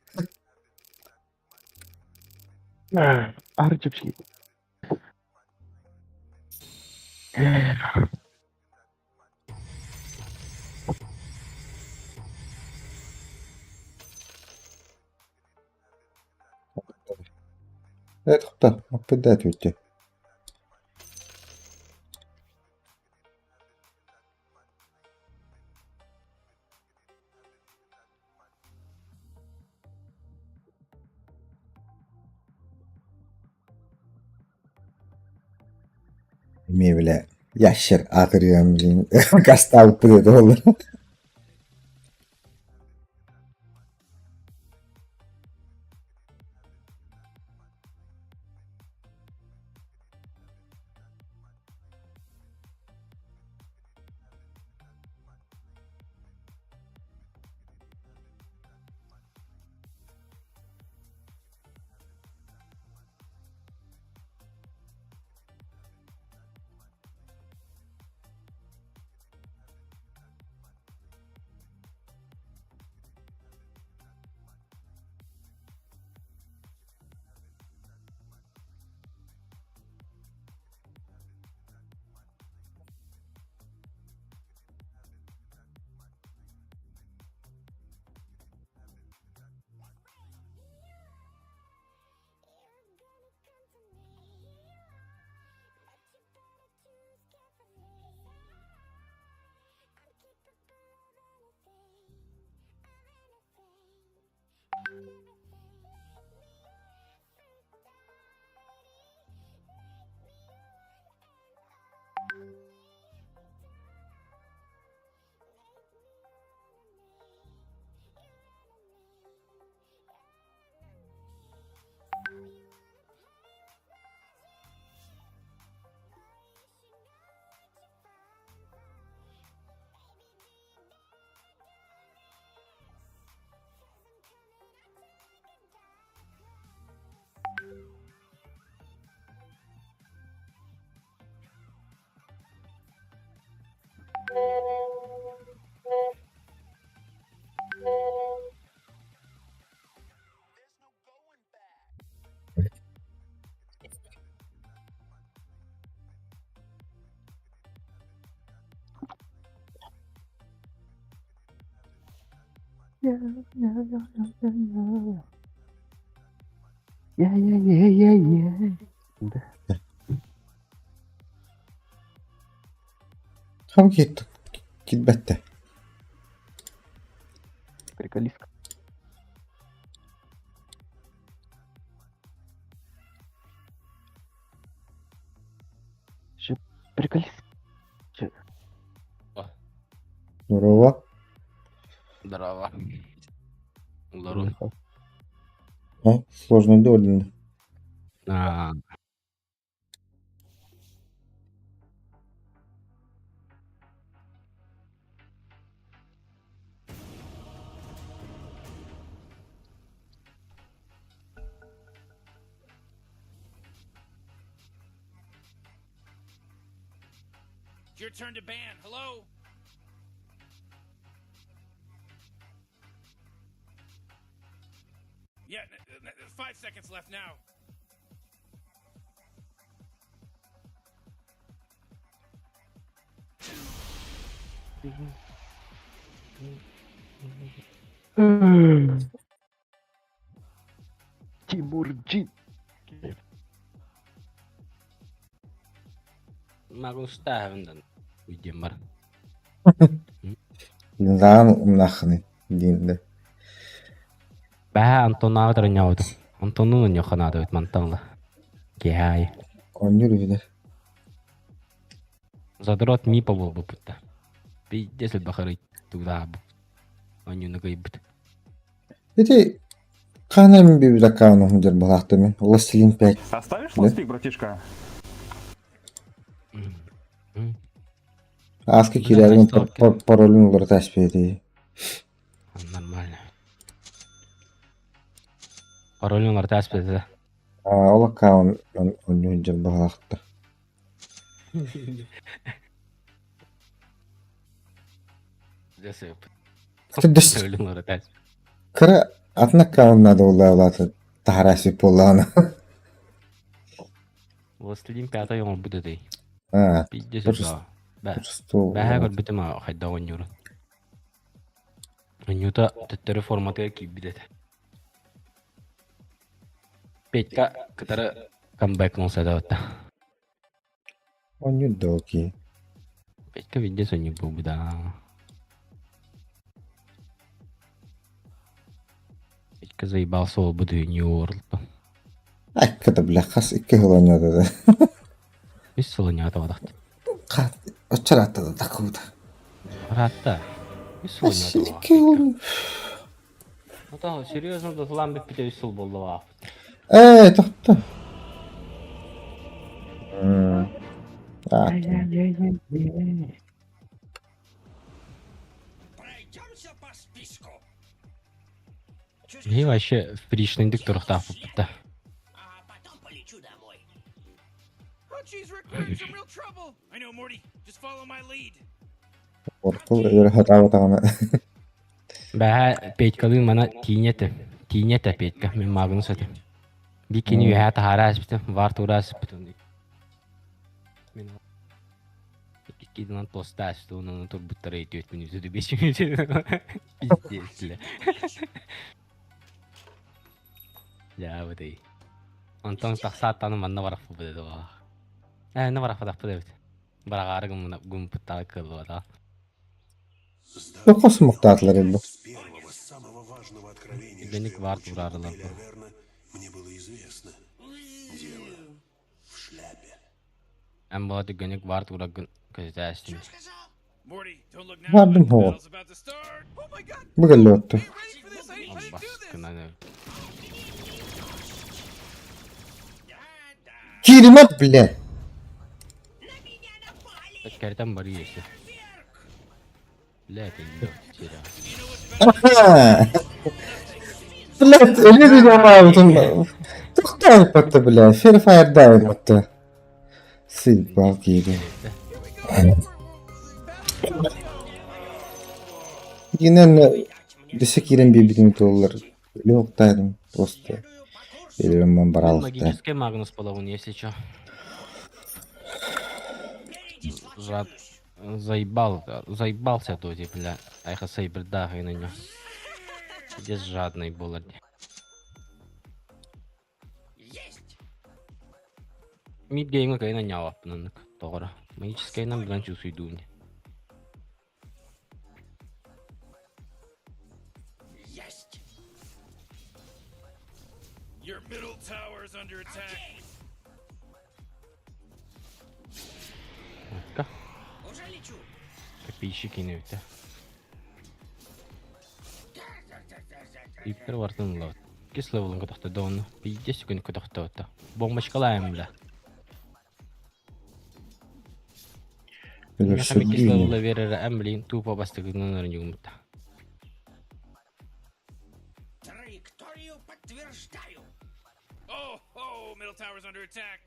Арчипский. Evet hatta muhabbet ötü. Мевле. Ящер атырыам блин. Кастал придол. Yeah, yeah, yeah, yeah, yeah. Да. Там китбетте. Приколистка. Че, приколист? Че? Здорово. Здорово. Здорово. А, сложно довольно. А, It's your turn to ban. Hello? Yeah, 5 seconds left now. Тимур Джин. Магустааһын диэн бар. Заан умнаххыный диэн да. Бэһэ Антоннаабыт оронньообутум. Антоннуун онньуохха наадабыт мантан ыла. Киэһэ аайы. Оонньуур үһүлэр. Задрот мипа буолбуппут да. Пиздец элбэх ырый тугдаабыт. Онньууну кыйбыт. Ити хаһан эми бибит аккаунум дьэр балаахтамын. Властелин 5. Оставишь Да? ластик, братишка? Ааска Бля, киирэрин приставка. паролун уларыта аспети. Нормально. Пароль уларыта аспыта. Ол аккаунт онньуун дьэр балаахта. Дьэ сөп. Дөс Пароль уларыта аспыт. кыра атын аккаунт надо буолла таһара сөп буоллаҕына. Властелин пятый оҥорбут этэй. Аа, Пиздец просто бэ. просто Бэһэ көрбүтүм аа хайдах оонньуурун. Оонньуута төттөрү форматыгар киирбит этэ. Петька кытары камбэк оҥсатабыта. Оонньуур да ол киһи. Петька пиздец оонньуур буолбута. Петька заебался буолбут New World. Айката бля хас икки сыл оонньоото да. Үс сыл оонньоотоҕотохт. Хат оччараатта да такута. Ыраатта. Үс сыл Ас оонньоотоҕо. икки сыл. Ну серьезно досылаан бүппүтэ үс сыл буолла Ээ, тохто. Аа. Ай-яй-яй-яй. Пройдемся по списку. И вообще впричныйдык турухтаахпыт. А потом полечу домой. Oh, jeez, Rick, we're in some real trouble. I know, Morty. Just follow my lead. Оркул өлөр хатаабатаҕына. Бэһэ Петькалыын мана тииньэтэ. Тииньэтэ Петька, мин маагын сэтим. Бикини үһээ таһаара аспытым, вар туура аспытым. Мин иккидинан тоста аспытым, онон турбуттара 4 минут, 5 минут. Пиздец, бля. Дьэ, бытай. Онтон тахсааттаны манна барахпыт этэ. Ээ, на барахпатахпыт эбит. Бараҕаары гыммыттаҕа кыаллыбата. Тоққа сумуктаатылар элбэх. Түргэнник вар туураарылар. Эн буола түргэнник вар туураргын көтүтээстим. Morty, don't look now, Бардым but the хоҕо. battle's about to start. Oh my god, Бу кэллэ be ready for this. I didn't do this. Баскынан Кииримэт, блядь. Кэртэн барыы если. Бля, это не терял. Блядь, өлөр аабытым. Тохтооппатта, блядь. Fair Fire даайбатта. Сыйбал киири. Гинен десе киирэн биэрбитин туоллар. Өлү просто. Өлөрөммөн баралыкта. Магический Магнус половин, если чё. Жад... Заебал, заебался доди, бля. Айха сейбер да, на нё. Где жадный был. Мид геймга кайна нявапнынык. Тоҕоро. Магический нам билан чувствуйдуни. Есть! Your middle tower is under attack. Ка. Копейщики не өтө. Иптер бартын лават. Кис левелын көтөхтө дону. Пиздец күн көтөхтө отта. Бомбочкалаем, бля. Өлөр Меха кис сүрдүү. левела берер эм блин тупо бастыгынан орнюгумта. Траекторию подтверждаю. Oh, oh, middle tower's under attack.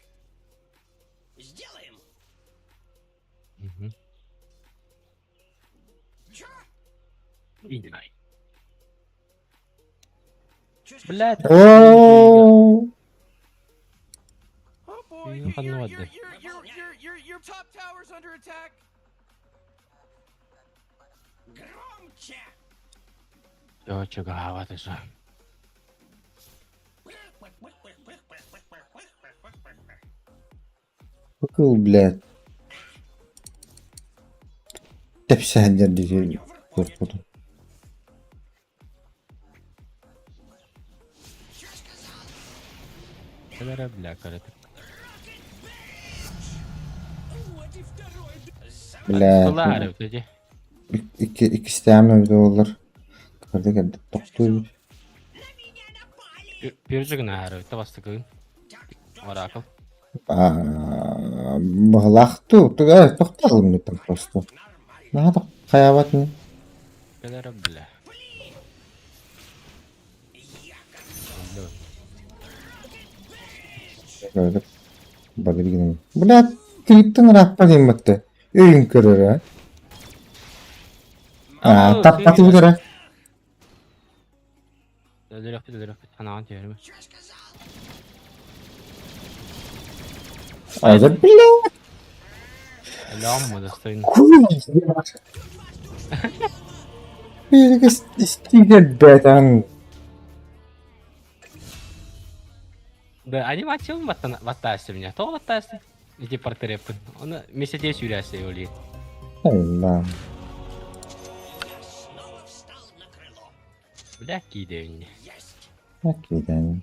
Сделаем. Мгм. Чё? Идинай. Блядь. Оо. Oh boy, You your, have no your, idea. your, your, your, your, your top tower's under attack. Громче. Чё, ты что? Быкыл, блядь. Тэпсэһэллэр дии куоппутум. Кэлэрэ бля кыратык. Бля, Кылаары өтөдө. икки иккистээҕим эбитэ буоллар кырдьык эрдэ тохтуу эбит. Пүрдү гынаары өтө бастакыгын. Оракл. Аа, баһылаах туу, туга тохтоолум там просто. Наһаа хайаабат ини. Кэлэрэ бля. Бля, Бля, криптан ырааппат диэн Өйүн көрөрө. Аа, таппаты бүтэрэ. Өлөрөхпүт өлөрөхпүт ханаан түһэрмэ. Айда бля. Өлөм модостойн. Бииргэ истигэр бэтэн. Да, анимация баттаасы меня. Тоҕо баттаасы? Ити портреппин. Оны месяте сүүрээсэ оли. Да. Бля киидэвинни. Киидэн.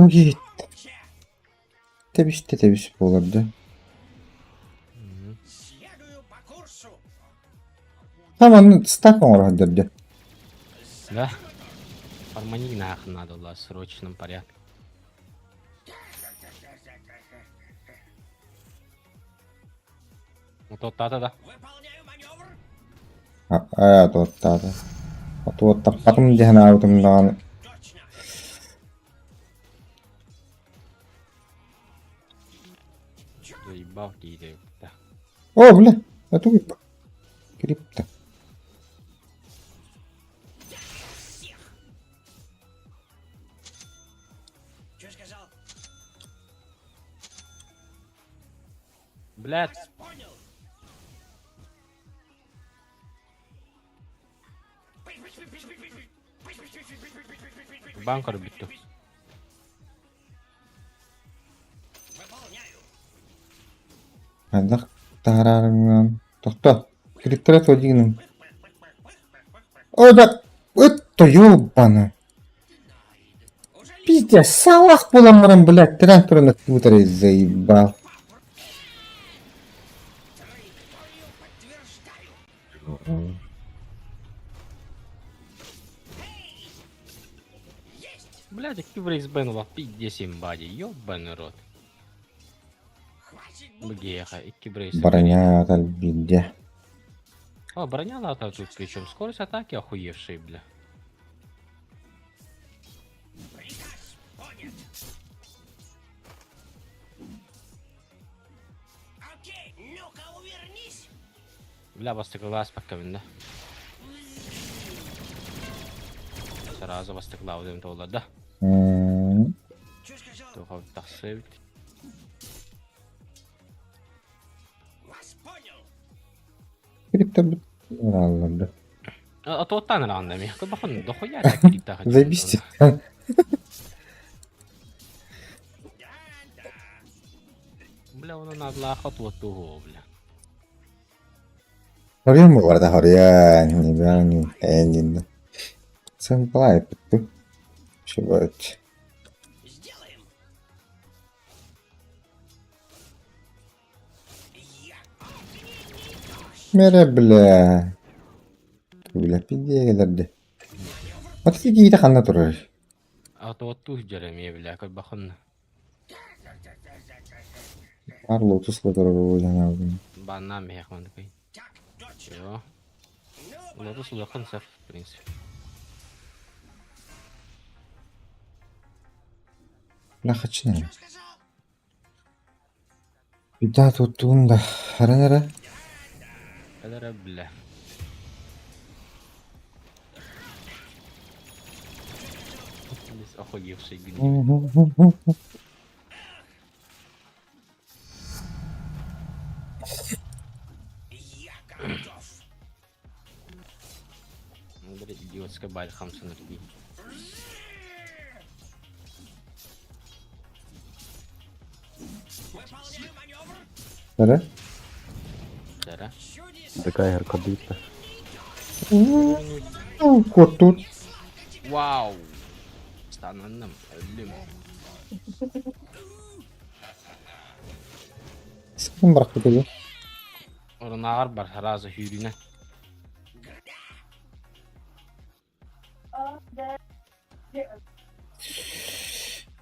Гит. Тебисте тебис буолар да. Там стак оҥоро сылдьар Да. Формани нахуй надо было в срочном порядке. Тата да. Аа, туоттаата. Туоттаппатым диэн аабытым даҕаны. Заебал киидэбит. О, бля, это крипто. Блядь. Банкар бүттү. Хайдах таһаарарынан. Тохто. Криптора туодигинын. О, да, это ёбана. Пиздец, салах буолан баран, блядь, тирэн туран ыттыбытар заебал. Блядь, какие брейсбен пиздец имбади, ёбаный рот. Бгеха, икки брейс. Броня биирдэ. О, броня надо тут причем. Скорость атаки охуевшие, бля. Бля, бастыклаас пока да. Сразу бастыклаа толла да. Туха тахсыбит. Крипто алларды. А то тан рандами. Кыбахан дохуя так крипта хочу. Заебись. Бля, он надо хот вот тугу, бля. Хорьян буолар хорьян, не энин. Сэмплай пытты. Шибать. Мере бля. Бля пиздеелерди. От киһи ханна турар. А то вот тух дьэрэмиэ бля, кыбахан Ар лотус турар буолан. банна мехман такой. Чего? Лотус улахан сaf, в принципе. Бля хачна. Бida туттуун да харан эрэ. Кэлэрэ бля. Здесь охуевший гниль. Ну, блядь, идиотская баль хамса на. Эрэ. Өллөрө. Такая аркадыта. Куоттуур. Вау! Стананным, өллүм. Сыгын бырахпыт үһү. Орунааҕар бар сразу сүүрүүнэн.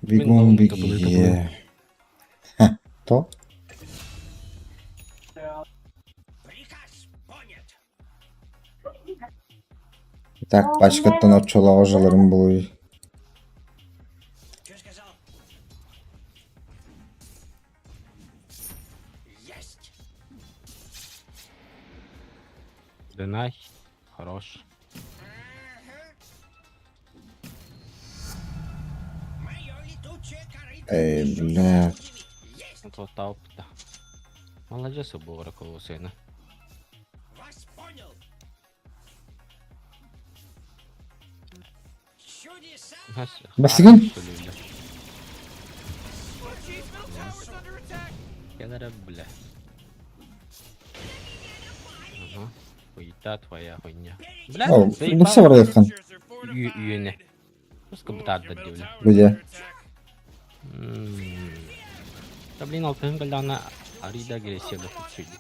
Бегом Мин беги. табылы табылы. Ха, то. Так, башкаттан оччолоох жаларым булуй. Дынай. Хорош. Эй, бля. Туоттаабыт да. Маладьыас буолара колосыана. Басыгын. Кэлэрэ бля. Ага. Хуйта твоя хуйня. Бля, О, бу барайхан. Үйене. Пуска бытаарда диэбилэ. Где? Да блин, алтыһын кэллэҕинэ арыый да агрессия да тупсуйда.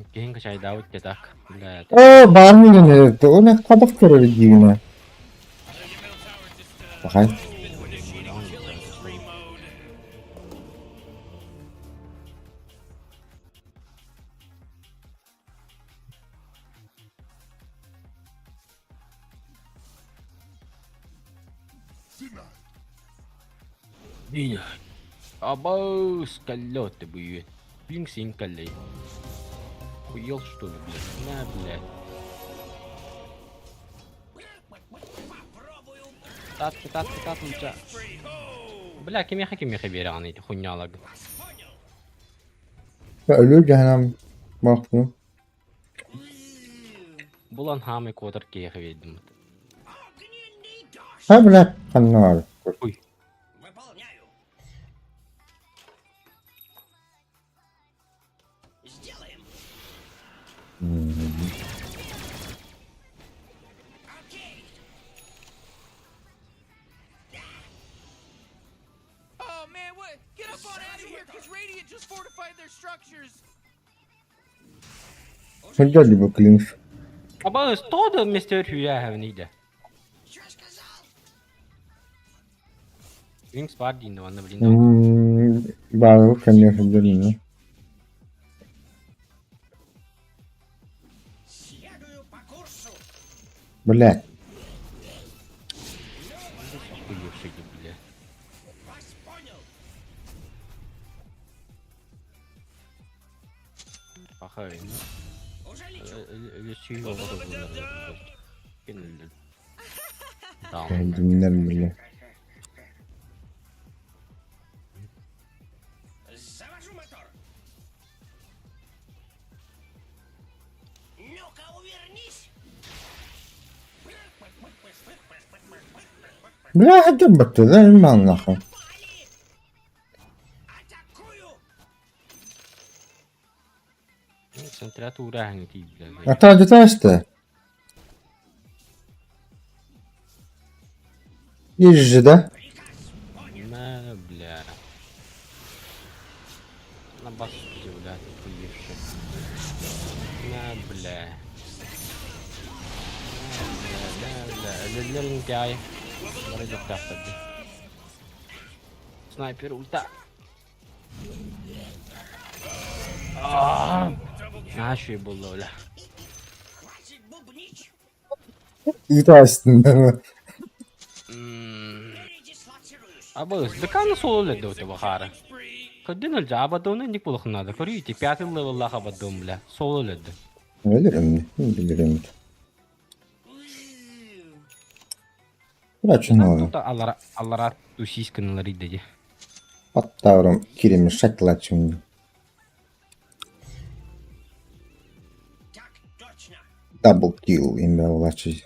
Иккиһин качайдаабыт те так. Бля, О, баармын Ол хабах көрөр диигинэ. Пахай. Абау, скалёты буюет. Блин, синкалей. Хуел что ли, блядь? На, блядь. Тат, тат, тат, луча. Бля, кимиэхэ кимиэхэ биэрэҕин ити хуйняларгын. Өлүү жаһанам баахпын. Булан хаамай куотар киһиэхэ биэрдим. Ха, бля, ханна бар. Ой. Oh man, what? Get up on out of here, cause Radiant just fortified their structures. Сылдьар дии бу Клинкс. Абаа, тоҕо да мистер Хүйээһэбин Клинкс баар диин да манна блин. Баарыбыт кэннигэр сылдьар ини. Бля. Охуевший бля. Пахай. Өлөсүй оҕото буолар. Кенелдер. Даун. Диннер бля. Бля, хадьарбаттыга иммааннаха. Центрят уурааһыҥа тиийдилэр. Атаадьытаасты. Езжи, да? На, бля. На бас, бля, охуевший. На, бля. На, бля, на, бля. Өлөллөрүн Бары дьохтоохтор дии. Снайпер ульта. Наһаа үчүгэй буолла бля. Ыытаастын. Абыс, деканы сол өледі өте бахары. Көрдүн өлдө, абадоны ник булухнады. Көрүйті, пятый левеллах абадон, бля. Сол өледі. Өлөрөм, билэрим. Врачунова. Аллара, аллара тусисканалар идэди. Паттавром кирими шатлачым. Double kill имя влачи.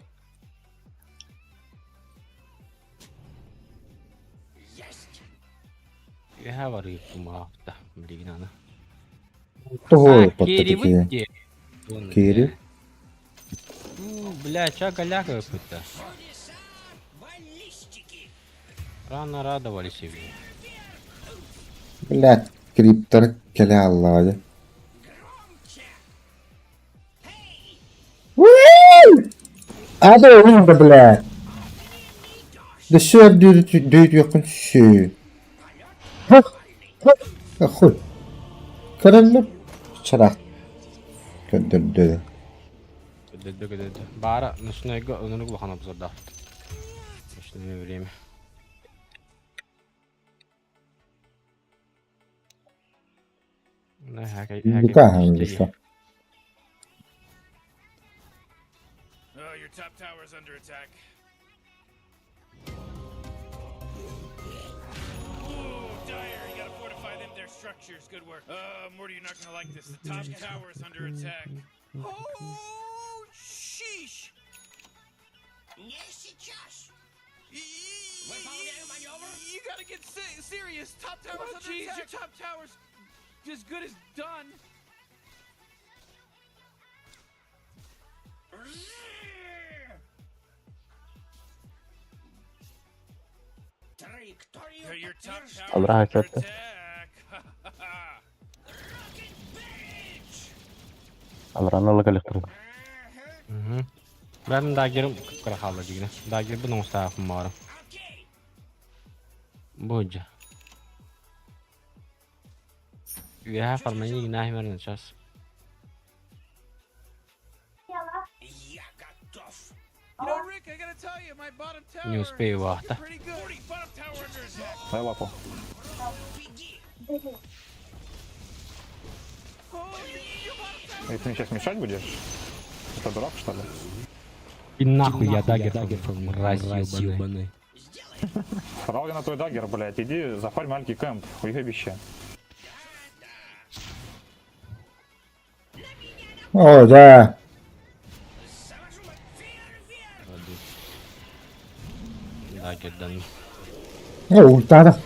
Үһэ барыып тумаапта, билигин аны. Того А, патта керри такие. выйти. Вон, Керри. бля. Ну, бля, чё голяка какой-то? Рано радовались ему. Блядь, криптор келе аллаҕа. Ада уйда, блядь. Да сөр дүйүтүөххүн сүү. Хуй. Көрөллөр. Чараах көрдөрдө. Көдөрдө көдөрдө. Баара ночнойго онурук улахан обзордаах. Ночное время. Букахан душа. Oh, your top tower's under attack. Ooh, Dire, you gotta fortify them their structures. Good work. Morty, you're not gonna like this. The top tower's under attack. Oh, sheesh. You gotta get serious. Top tower's Oh, under jeez, attack. your top tower's as good as done. Your top tower's Алраха under чөттө. attack. Алраны ала калехтер. Бәрін дагерім кыпкыра қалды дегені. Дагер бұның ұстағым бары. Бұджа. Үе фармани гинахи сейчас. You know, Rick, I gotta tell you, my bottom tower Не успею is вахта. looking pretty good. Morty, bottom tower under attack. Дай лапу. Oh, your bottom tower. И ты мне сейчас мешать будешь? Это дурак, что ли? И нахуй я дагер, мразь ебаный. Срал я на твой дагер, блядь. Иди зафарь маленький кэмп, уебище. О, да. Дагердан. О, ультара.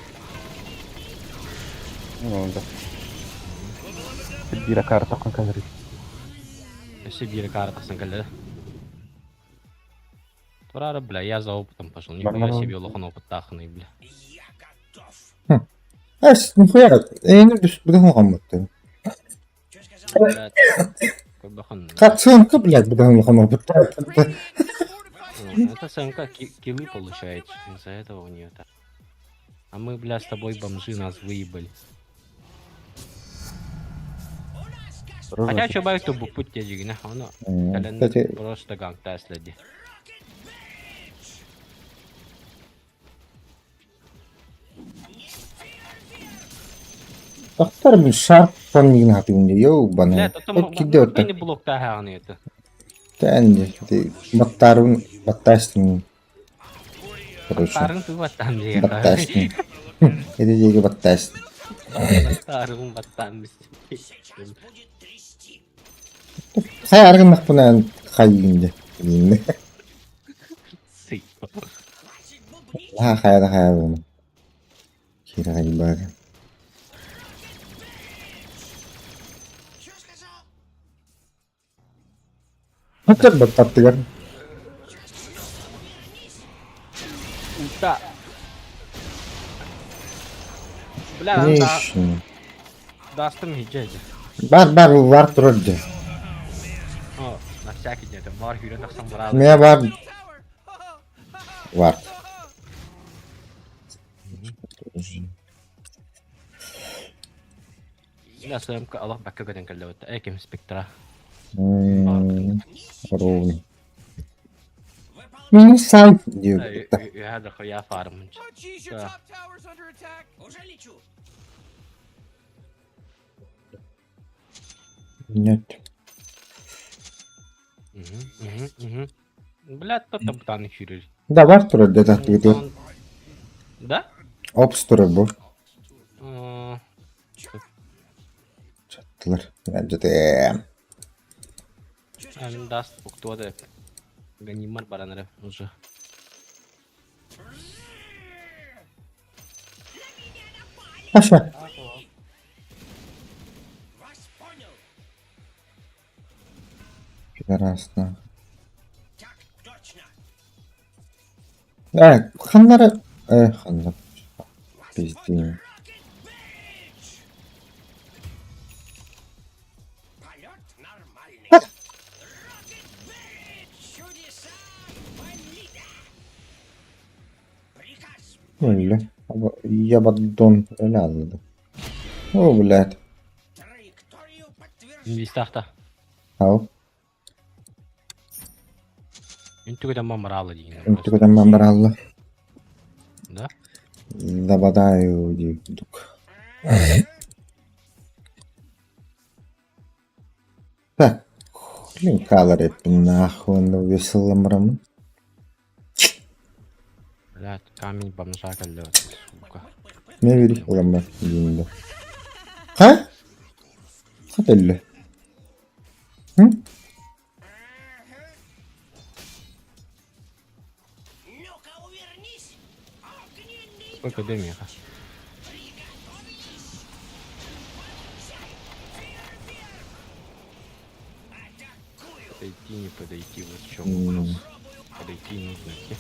Бира карта кон казыр. Все бир картасын кэллэ. Турары, бля, я за опытом пошел. Нихуя Нормально. себе лохан опыттахный, бля. Эс, нихуя. Эйни бүс бүгін оғаммыттым. Блядь. Көбөхон. Кацинка, блядь, бүгін оғаммыттым. Radiant just fortified Ну, Это СМК киллы получается. Из-за этого у нее так. А мы, бля, с тобой бомжи нас выебали. Хотя что бай то бупут те дигина, оно Кстати, просто гангта следи. Доктор мен шарп фан хатымды йоу Бля, бана. то там Киде отта. не блок та хагны это. Тәнде. Баттарын баттастын. Короче, Тарын ты баттан деген. баттастын. Эде деге баттастын. Тарын баттан биз. Хай аргын нақпына хайынды. Сый. Ха хайда хай буну. Кира хай бар. Хатыр баттаттыгар. Ульта. Бля, да, Нишин. дастым хиджеди. Бар бар бар турды. О, на всякий день, это бар хүрен тахсан барады. Мен бар бар. Бля, СМК Аллах бакка көтен кэллэ бытта. Эким спектра. Ровно. Мен сам диyor. Үһә хуя фармын. Oh, jeez, your Да. top tower's under attack. Нет. Бля, то там таны хүрер. Да бар турды да турды. Да? Опс туры бу. М, Чаттылар. Жете. Ан даст уктуада. Ганимар баранары уже. Аша. Пидорасна. Ханнары... Ханнары. Пиздец. Öyle. Ябаддон öyle anladım. О, блядь. Инвистахта. Ау. Үнтүгүдэн мамыраалы диин. Үнтүгүдэн мамыраалы. Да? Забадаю дик. Так. Блин, калорий нахуй, ну весело мрам. Блядь, камень бомжа кэллэ, сука. Не верь, улама диинде. Ха? Хатыллы. М? Сколько дымиха? Подойти, не подойти, вот в чем вопрос. Подойти нужно идти.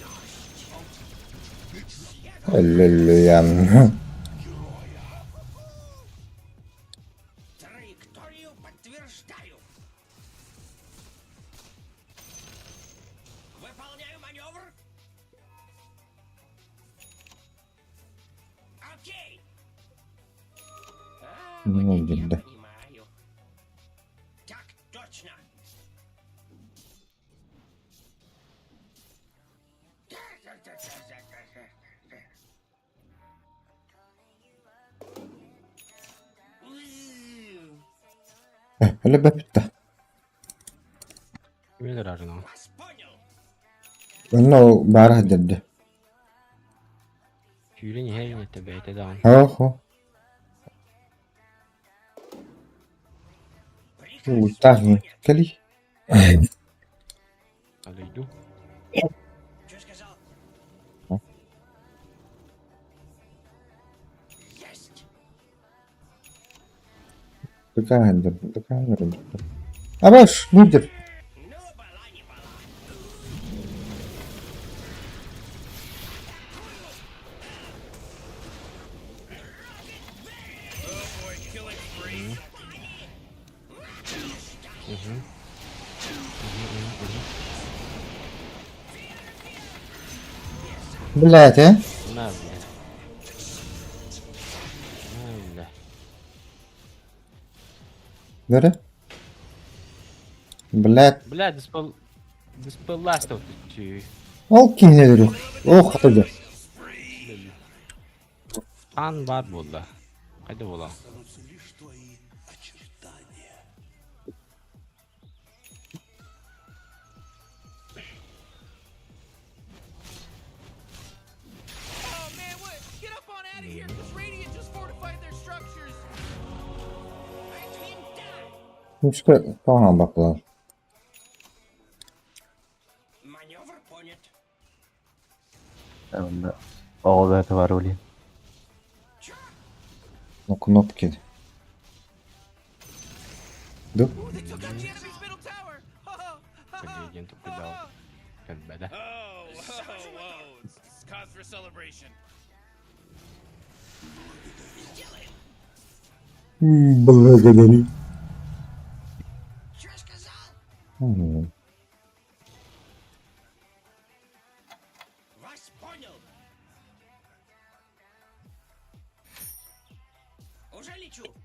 Аллилуйя. Ну, да. Өлө бүттэ. Кимилер арына? Онно баара сылдьар Сүүрэн иһэр инэтэ бэйэтэ даҕаны. Оһо. Уултаах кэлий. Подойду. Тукаандыр, тукаандыр. Абаш, мидер. Блять, э? На, блядь. На, бля. Бери. Блять. Блядь, диспел... Диспелластов ты. Ол киһини Ох, хатыды. Ан бар буолла. Хайда буола. Oh man, what? Get up on out of here, because Radiant just fortified their structures. Үчкэ тоҕо баклар. Онно оҕо бэйэтэ баар буолуо. Ну кнопки. Ду? Ooh, they took out the enemy's middle tower. Подойдем туда. Кэлбэтэ. Oh, whoa, whoa. It's cause for celebration. Благодарю. М.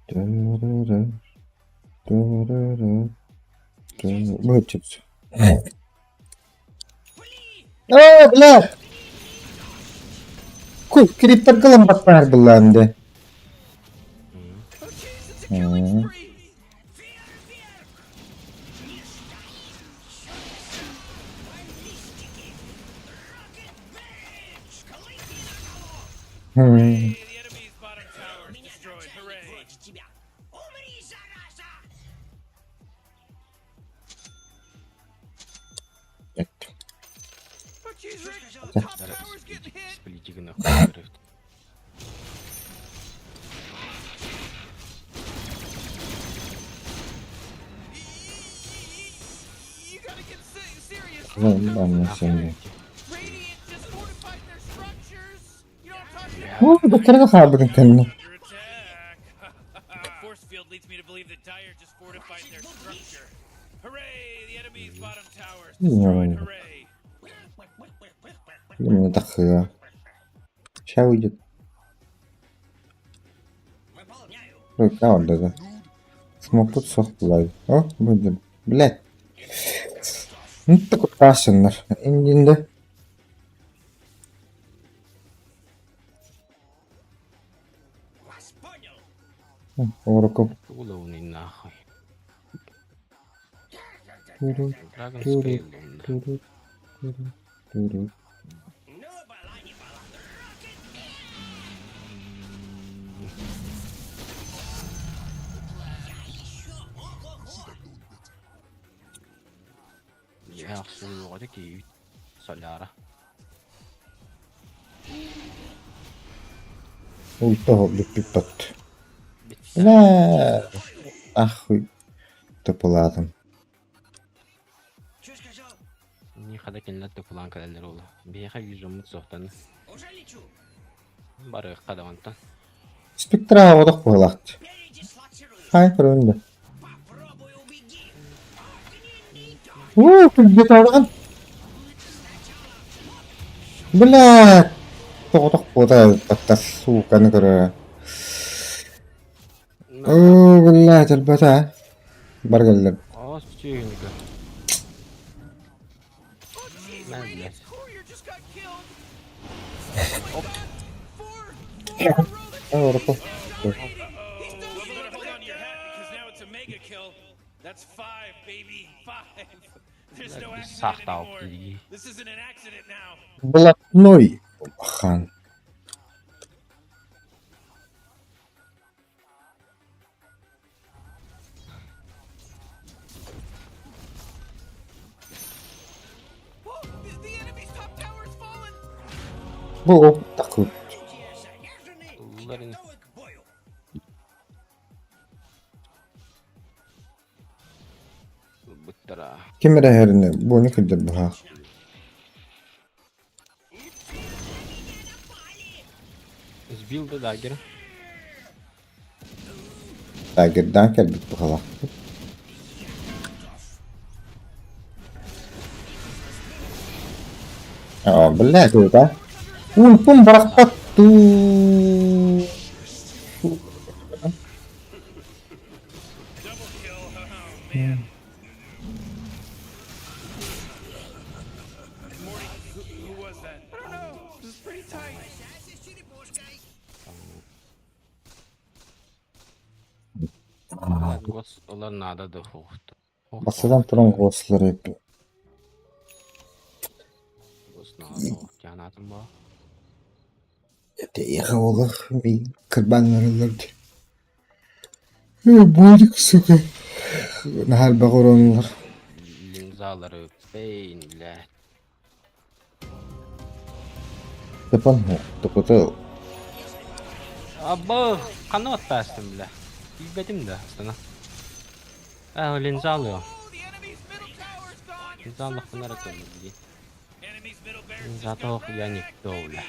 Та-ра-ра. Та-ра-ра. Та- Вычепся. О, бля! Куй, криптор кылым баттар булланды. Oh jeez, it's a killing spree. Хм. Hey, the enemy's bottom tower is destroyed. Hooray. Oh jeez, Rick, the top tower's getting hit. Сплитик нахуй. You got Radiant just fortified their structures. You know what I'm talking about? Оо, бэттэргэ хаалбытын кэннэ. Under attack. The force field leads me to believe that Dire just fortified their structure. Hooray! The enemy's bottom tower is destroyed. Hooray! Именно тахыа. Ща уйдет. Рука да. Смог тут сох булай. О, будет. Блядь. Ну такой кашеннар. Индинде. Ороку. Уловный нахуй. Туру, Dragon туру, Scale онда. туру, туру, туру. Я суоҕа киирбит соляра. Ой, того, бүппүт. Бля. Ахуй. Топулатым. Нихада кинилэр тупулаан кэлэллэр уола. Биһиэхэ вижоммут суохтан. Барыахха да онтон. Спектра одох буолаахт. Хай, көрөндө. Уу, күлбүт Бля. Тоҕотох буота баттас сууканы көрө. Оо, бля, тэлбэтэ. Бар кэллэр. Оос сүөһүнү көр. Oh, jeez, Man, Radiant's yes. courier just got killed. Oh my god. Four, four in a row. That's Ороку. He's Well, better dominating. hold on to your hat because now it's a mega kill. That's five, baby, five. There's no accident Сахтаал anymore. дии. This isn't an accident now. Блатной хан. Oh, the enemy's top tower has fallen. Бу оп такут. Улларын буттара. Ким эрэ иһэринэ буону кырдьар быһаах. Сбил да дагер. Тагердаан кэлбит быһалаах. Аа, бля, да. Ун барахпат туу. Double kill. Oh man. Morty, who was that? I don't know. This is pretty tight. Гос олар надо да хохт. Басадан туран гослар эпи. Гос надо хохт. Янатын ба. Тиха олох ми кырбаннарылар. Буйдук сука. Нахал багоронлар. Линзалары пейн, бля. Тапан хо. Топото. Абы, қаны оттастым, бля. Билбетим да, астана. А, линзалы. Oh, the enemy's middle tower's gone. Линзалых бунар өтөмү, бли. Enemy's middle barracks just Линзаты got ох, я wrecked, никто, бля. baby.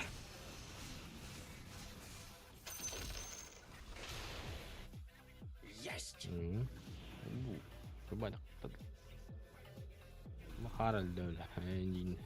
М. Тубадак. Махар الدولة يعني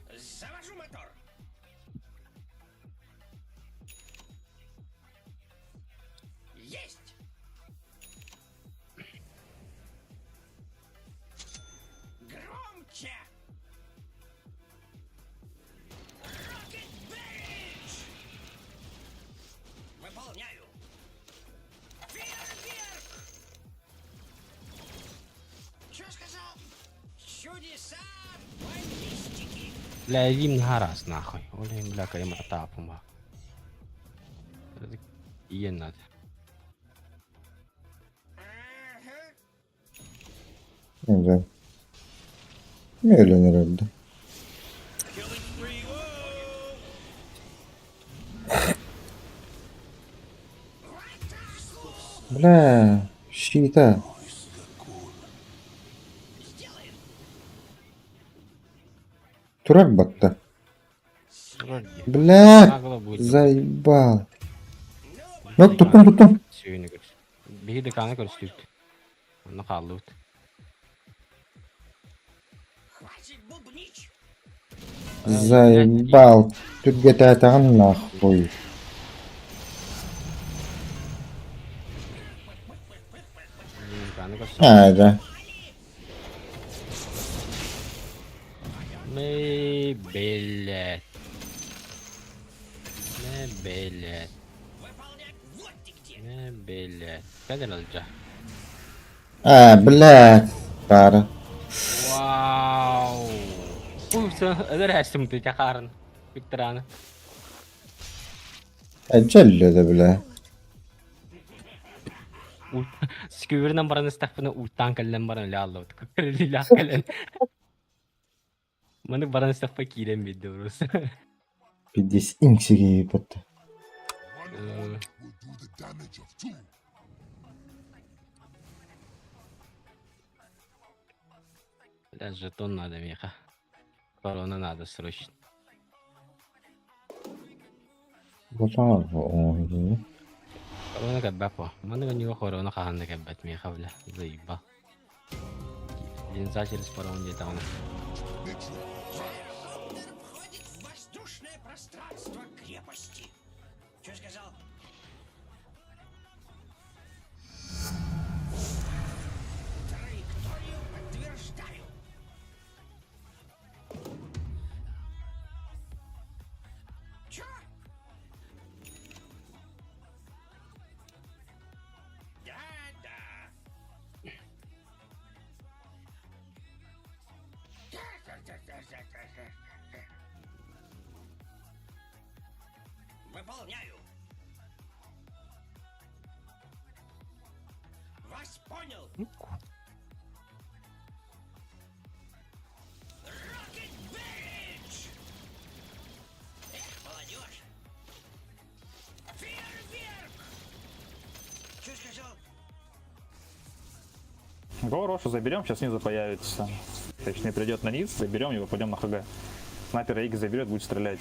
Бля, им гараз нахуй. Оля, бля, кайма тапума. Иен надо. Эже. Мөйлөнөр öldü. Killing spree. Whoa! Бля, щита. Турар батта. Турар дии. Блядь, Нагло будет. заебал. Ну, туттум, туттум. Сүүнү көрс. Биһи деканы көрүстүбүт. Онно хааллыбыт. Заебал. Түргэтээтэҕин нахуй. Деканы көрсө. Аа, да. Мы, блядь. Мы, блядь. Мы, блядь. Кадр алжа. Аа, блядь. Баара. Вау. Пусть өлөр әстім ты чақарын. Виктораны. Эдьэллэ да, бля. Скүбүрүнэн баран истэхпинэ ууттаан кэллэн баран үлэ аллабыт. Лилах кэлэн. Маны баран истэхпэ киирэн биэрдэ просто. Пиздец, иҥсиги батта. Бля, жетон надо, миэхэ. Корона надо срочно. Корона кэлбэт по. Маны гынньыга корона хаһан да кэлбэт миэхэ, бля. Заебал. Линза через паром диэтэҕинэ. Го Рошу заберем, сейчас снизу появится. Точнее, придет на низ, заберем его, пойдем на ХГ. Снайпер X заберет, будет стрелять.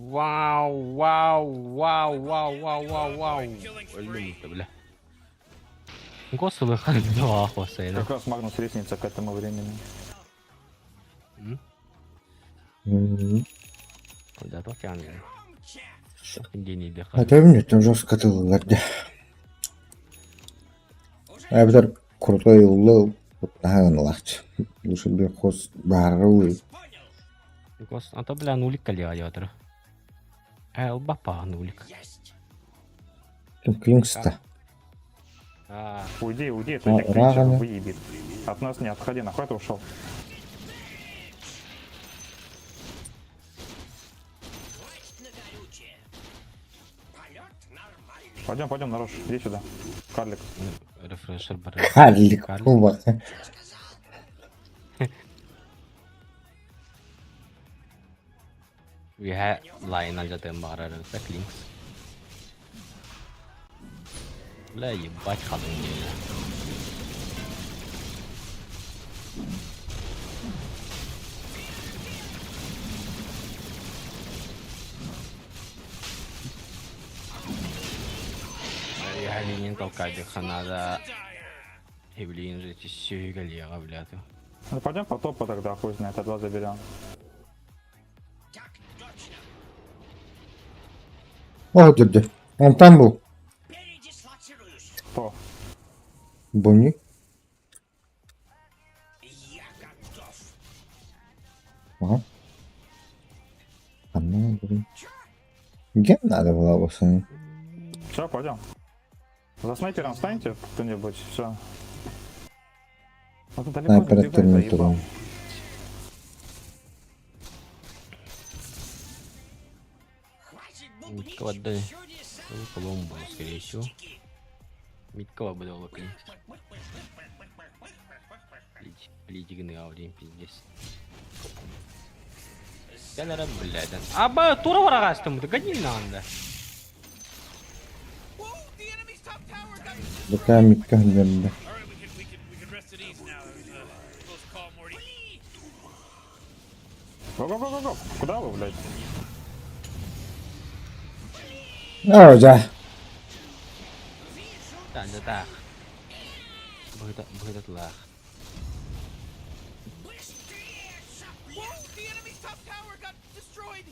Вау, вау, вау, вау, вау, вау, вау. Өллүм бля. Госулы хосайна. Как раз Магнус реснится к этому времени. Да, то тянет. Гений А то там жестко тыллар дии. Эбэтэр крутой ыллыл наһаа Лучше бы хос баарылыы. Гос, а то бля нулик калиадиатор. Эл бапа нулик. Клинкста. А, Уйди, уйди, а А, то тебя клинчер Рагана. выебет. От нас не отходи, нахуй ты ушел? Пойдем, пойдем, Нарош, иди сюда. Карлик. Рефрешер бар. Карлик Карлик. куба. We line алдьатыан баҕарар эбит Клинкс. Бля, ебать халыҥ диэн. Я линин толкайдыхха надо. Эвлин же сүһүгэлиэҕэ, блядь. Ну пойдем по топу тогда, хуй знает, а два заберем. О, деді. Он там был. Кто? Бонни. Ага. А ну, блин. Где надо было пацаны? Все, пойдем. За снайпером встаньте кто-нибудь, все. Вот далеко Снайпер забегай, заебал. терминатором. Миткова отдали. Коломбо, скорее всего. Миткова было Клинкс. Плитигный аудин, пиздец. Кэлэрэ, блядь. Аба, тура барагастым, гони надо. Whoa, the enemy's top tower got Бакаа микка хандембе. All right, we can we can we can rest at ease now. It was a close call, Morty. Го-го-го-го-го. Куда вы, блядь? Оо дьэ. Таанньатаах. Быһыта быһыта тылаах. Whoa, the enemy's top tower got destroyed.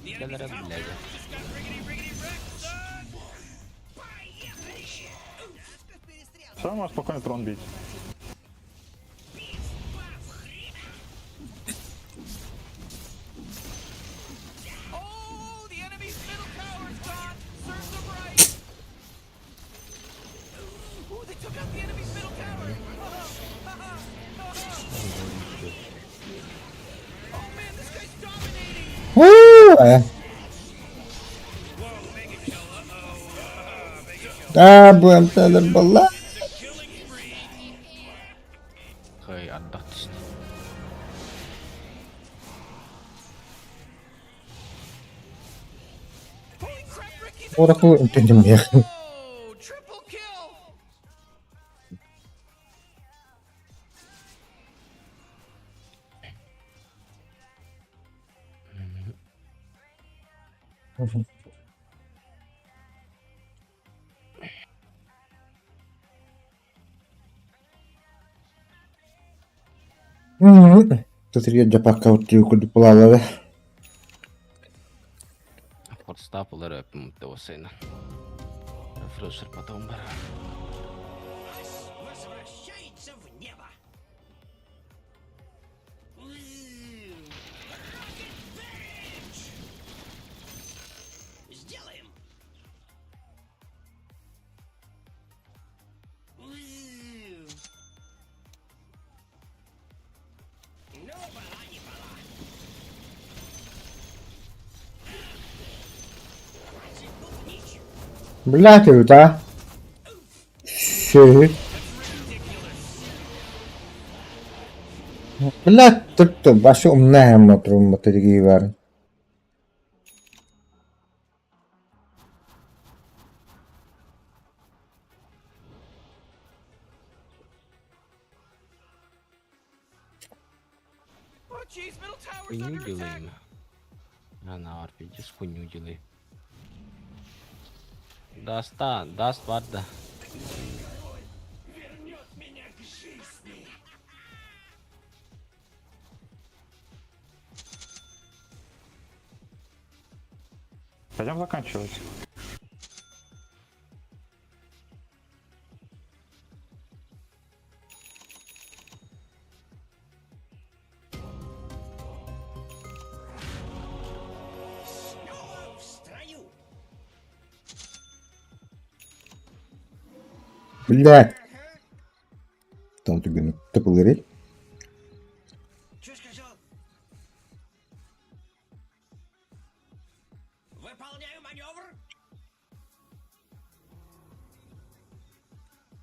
The enemy's Кэлэрэ top блядь. barracks just got riggedy riggedy wrecked, son! Все, можешь спокойно трон бить. Oh, the enemy's middle tower's gone. Serves them right. Ooh, they took out the enemy's middle tower. Oh man, this guy's dominating. Уу, э. Аа, бу эмтэлэр буолла. Хой ардах түстэ. Holy crap, Ricky's Oracle үнтэн юм яах. Oh, triple kill. Тут жапакка уттуу курдук булаалары. Force Staff ылар өпүм осайна. Refresher потом бар. Возвращается в небо. Сделаем. Ну, была не была. Блядь, да? Ши. Блядь, тут башы умная мотрум бар. Oh jeez, middle tower's Хуйню under attack. делаем. А на RPG с хуйню делай. Даста, даст варда. Пойдем заканчивать. Снова в строю. Блядь. Там тебе топылырей. Что сказал? Выполняю маневр.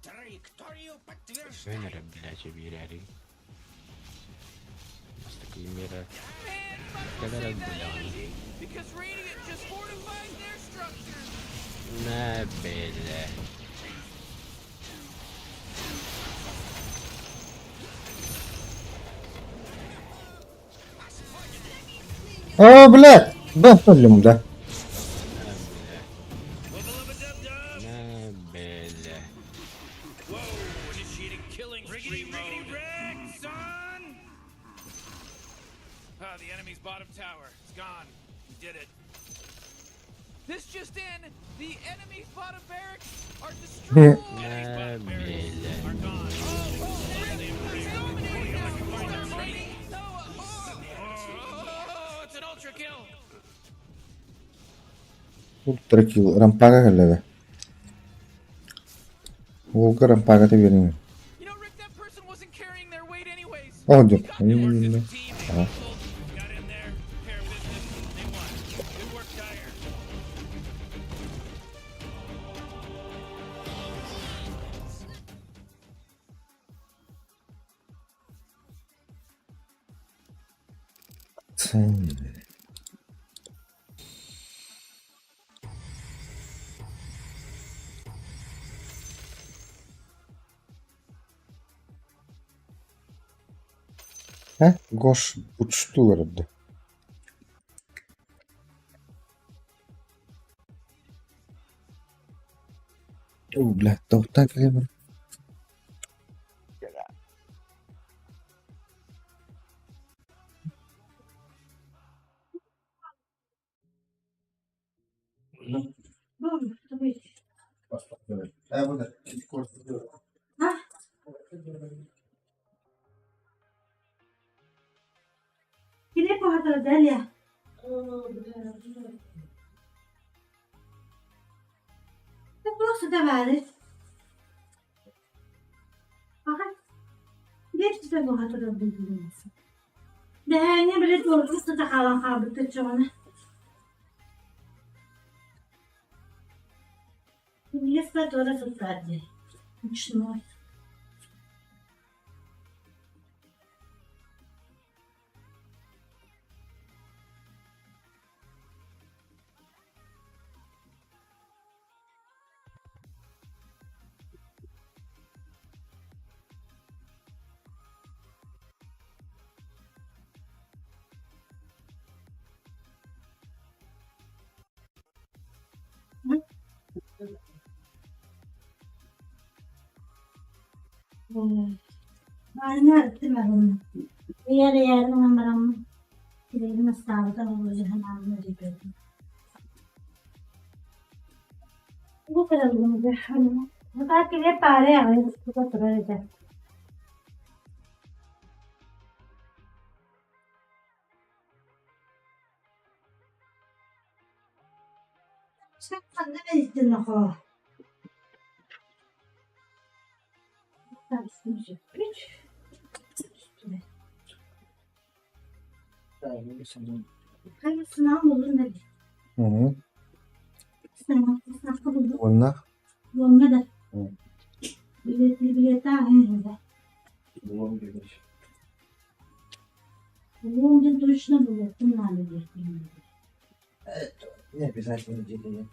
Траекторию подтверждаю. Венера, блядь, объеряли. Бастакы мира. Man, might as well Кэлэрэ save that блядь. energy because Radiant just fortified their structures. На, блядь. О, блядь! Бахнули да. На, блядь. Whoa, initiating killing spree mode. Wreck, son! Ah, the enemy's bottom tower is gone. We did it. This just in, the enemy's bottom barracks are destroyed. На, блядь. Are gone. He's dominating now. He's dominating. No, Oh, it's an ultra kill. Ультракил. Рампага кэллэбэ. Волга рампага ты. You know, Rick, that person wasn't carrying their weight anyways. О, He дьэ. got there. Team Ага. got in there, took care of business. They won. Good work, Dire. Цен. He? Гош uçtu herhalde. Бля, тоқтан кэлэн Hı. Уонна Не обязательно деление.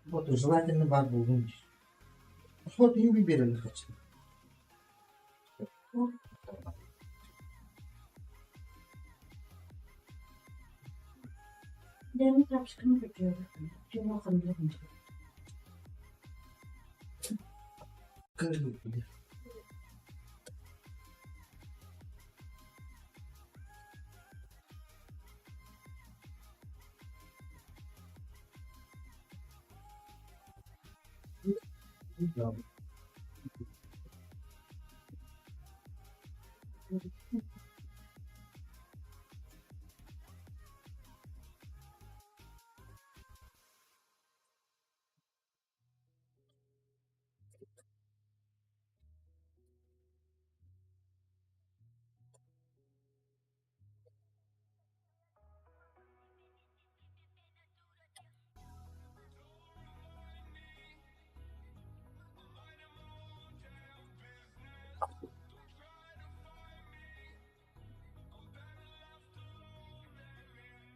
Вот желательно бар булгун. Вот и выберем хочу.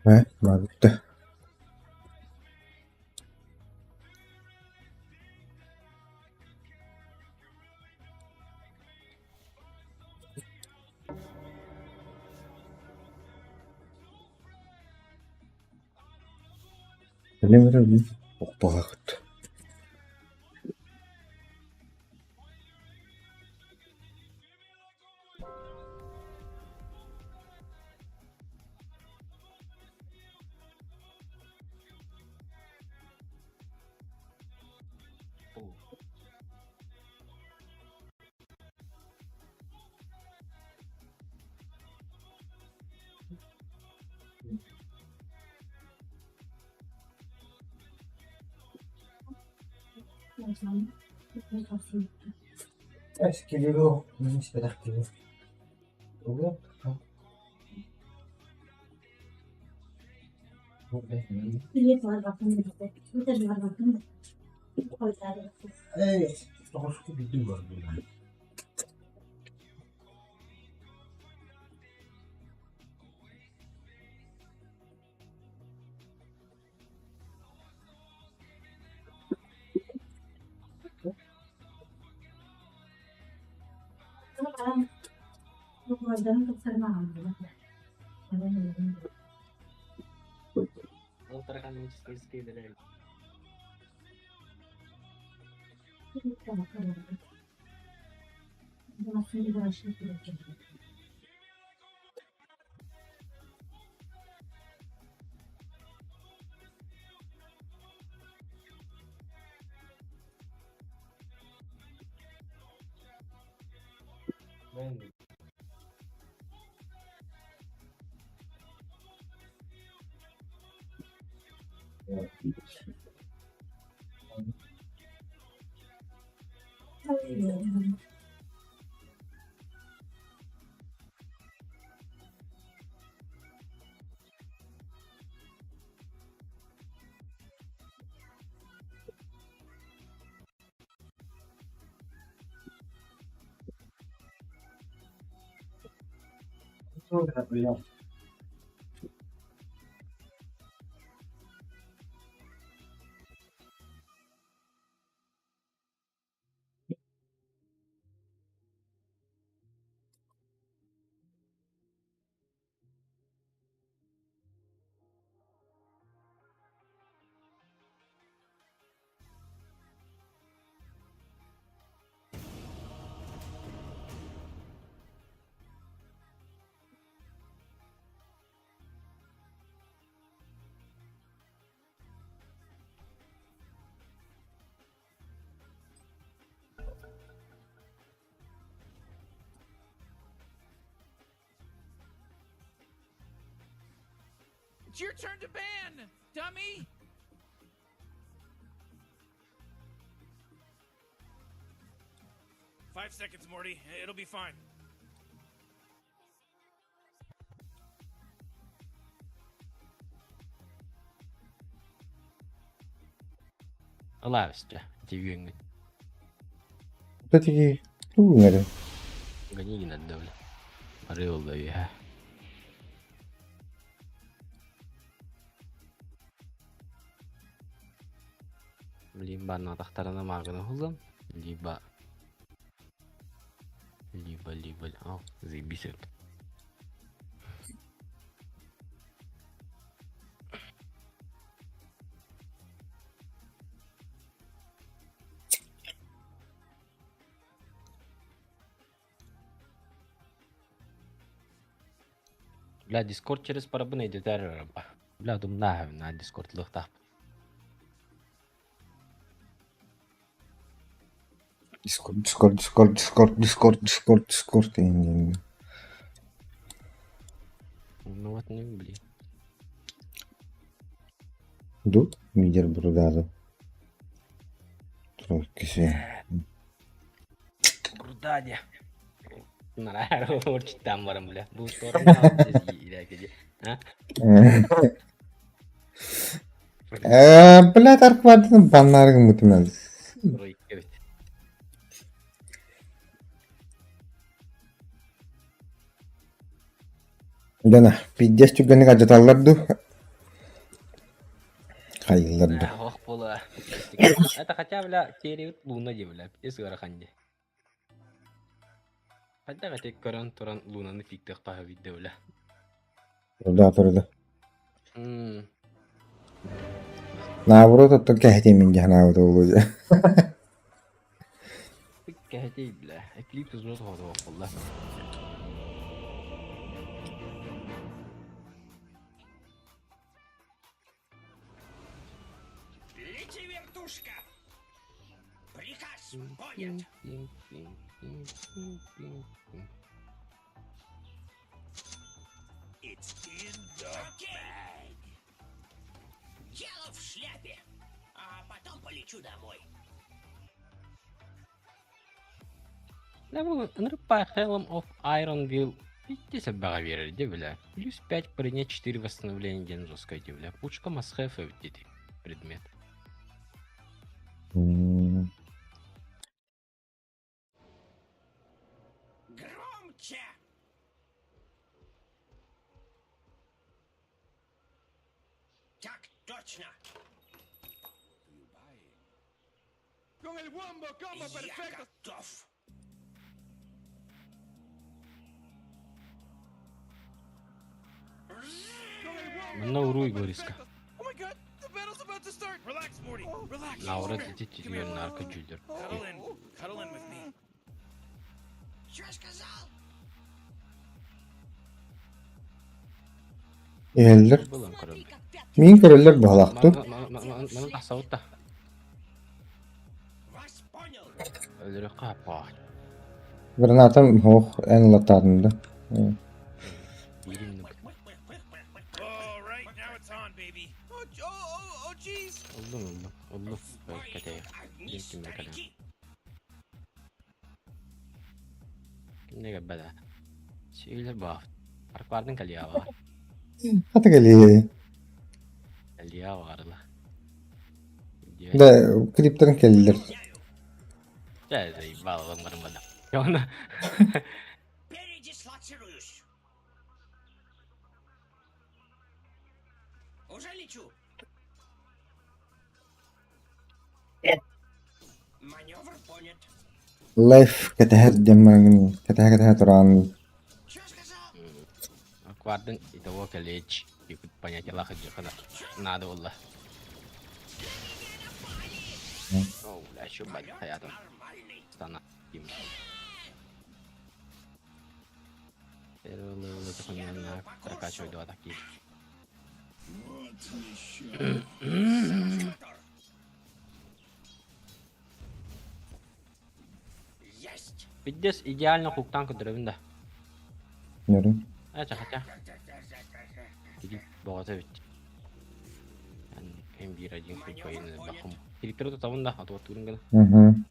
He, bitti. Охтоохут. It's your turn to ban, dummy. 5 seconds, Morty. It'll be fine. Ылаабысча, тиүйөҥҥүт. Кстати, тугу Гони да, бля. Арыыл да үһэ. Либо натахтарына магына хулам, либо... Либо, либо... О, заебись это. Бля, Дискорд через парабын эдитер. Бля, думна на Дискорд лыхтах. Discord, Discord, Discord, Discord, Discord, Discord, Discord деген. Ну вот не блин. Ду, мидер бурдады. Киси. Крудаде. Нарар орчиттан барам, бля. Бу А? Бля, тарквадын баннарың мутмаз. Evet. Дана, пиздец түгәнег ажаталлар ду. Хайыллар ду. Ох, бола. Это хотя, бля, керебит луна де, бля. Пиздец ыарахан де. Хотя хотя көрөн туран лунаны фиктэх паха видде, бля. Да, турда. М. Наоборот, оттон кэхэтин мин жаһанаабыт олу. Кэхэтей, бля. Эклипс уже ходу болла. Лети, вертушка! Приказ понят. It's in the bag. Дело в шляпе. А потом полечу домой. Бля, бу ынырыппа Helm of Iron Will. Пиздец баға берер, бля. Плюс 5 броня, 4 восстановления ден жесткой, бля. Пушка must have деди предмет. Громче! Так точно! Con el wombo combo Я perfecto. готов! Манна уруй Бориска. Oh my god, the battle's about to start. Relax, Morty. Relax. Лаура Come here. ити Come here. нарко дьүүллэр. Cuddle in. Cuddle in with me. Иһэллэр. Булан Смотри, көрөбүн. как пятки Мин көрөллөр баһылахтыр. Маны тахсабыт да. Өлөрө хааппаа. Гранатам ох эн латаатын да. Биирин All right, now it's on, baby. Oh, oh, oh, oh, jeez. Оллум оллум. Оллум. Кэтэйэ. Биир кимме кэлэн. Кимне кэлбэдэ. Сүүлэр баaf. Арквардын кэлиэ баар. Хата кэлиэ. Кэлиэ баарла. Да клиптерин кэллилэр. Дьэ, заебал барым бада. Оны. Лайф кэтэһэр диэн баран кэтэһэ кэтэһэ тураан Арквардын итого кэлиэч. Икут понятиялаах дьыхана. Надо болла. О, бля, еще бать хаятым. Стана. Ким. Первый левел это хуйня прокачивай два таких. Пиздец, идеально хуктан көтөрөбүн да. нөрү. Ача хотя. Тиги боҕото эбит. Эн биир один хуйпайын бахым. Киликтер тутабын да, атуаттуурун гына. Мгм.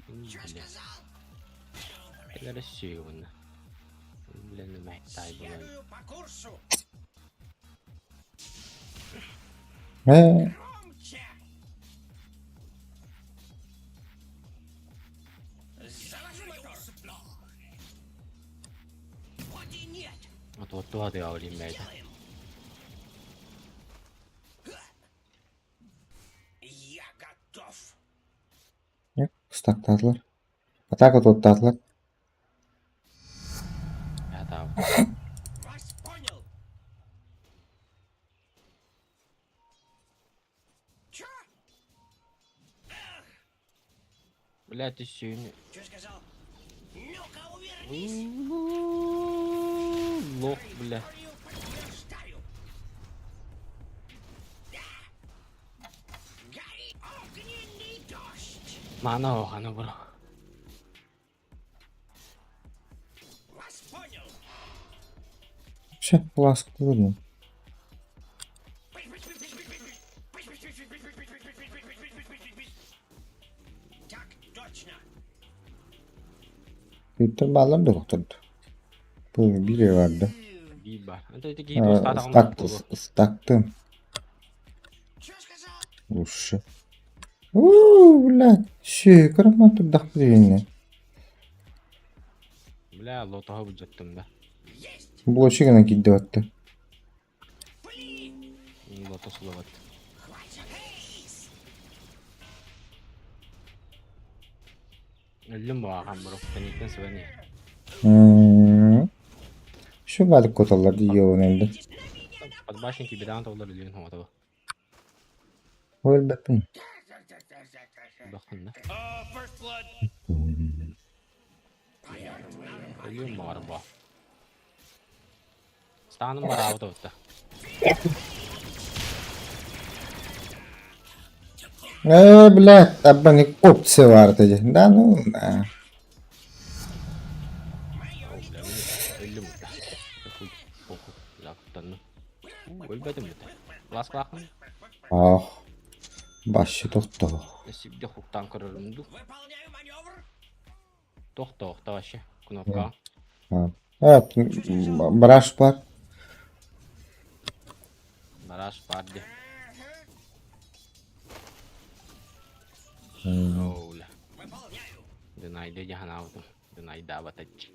Бля. Элere сүйүгүнна. Блин, махтай булан. Ээ Атуаттуha тыа олин бэйдэ. стактаатылар. Атака туттаатылар. Ята. Бля, ты сүйүн. Лох, бля. Мана охана бро. Все, ласка видно. Клиптер баалар да хотурду. Бу бире барды. Биир бар. Anta ити киһи туостаатаҕым Стак буолуо. стактым. Ушы. Уу, бля, ши, караман турдах билинне. Бля, лотоһо будьаттым да. Блочи гына кидде батты. Лото сулабат. Өллүм баахан бро. Кэнниттэн сыбан иһэр. Şu balık kotallar diye önemli. Подбашенки бедаан толлар өлүөн хомотобо. Ол бэппин. Бахын да. Oh, first blood. Өлүөн баҕар баа. Станым бараабыт обутта. Э, блядь, аббани опция бар теже. Да ну, да. Оо, бля, мин өллүм да. Хуй, похуй. Лактанны. Өлбөтүм бит. Ласкалаахын. Ах. Башы тохто. Сибде хуктан көрөрүм ду. Тохто, охто вообще. Кнопка. Evet, браш бар. Бараш барди. Оуля. Дунайда жаһанаабытым. Дунайда батаччы.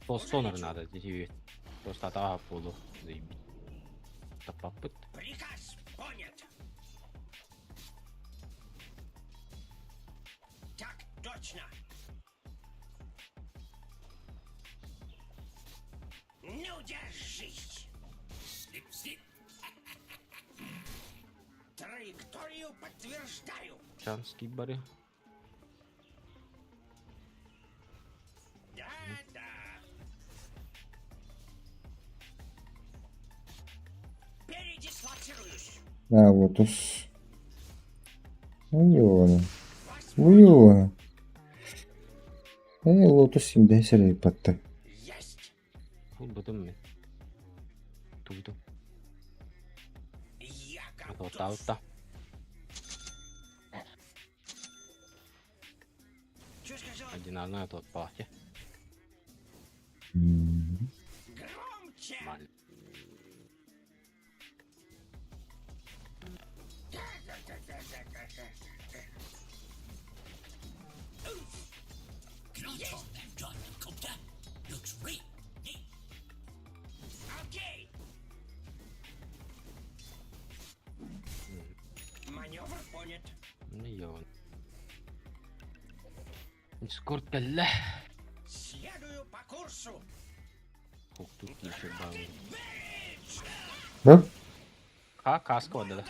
Тостонор надо, дии. Просто атаға болу. Заебись. Таппаппыт. Понят. Так точно. Ну, держись. Слип-слип. Траекторию подтверждаю. Чанский бары. Да-да. Передислоцируюсь. Да, Лотус. Уйона. Уйона. Э, Лотус симбесер патта. Есть. Булбутум мен. Тугутум. Я готов. Ототтаабытта. Что сказал? Одинарная отоппаахте. Громче. Мал. Окей. Маневр понят. Йон. Дискорд кэллэ. Следую по курсу. Хоктук еще баҕар. Бу? Ха, каска да.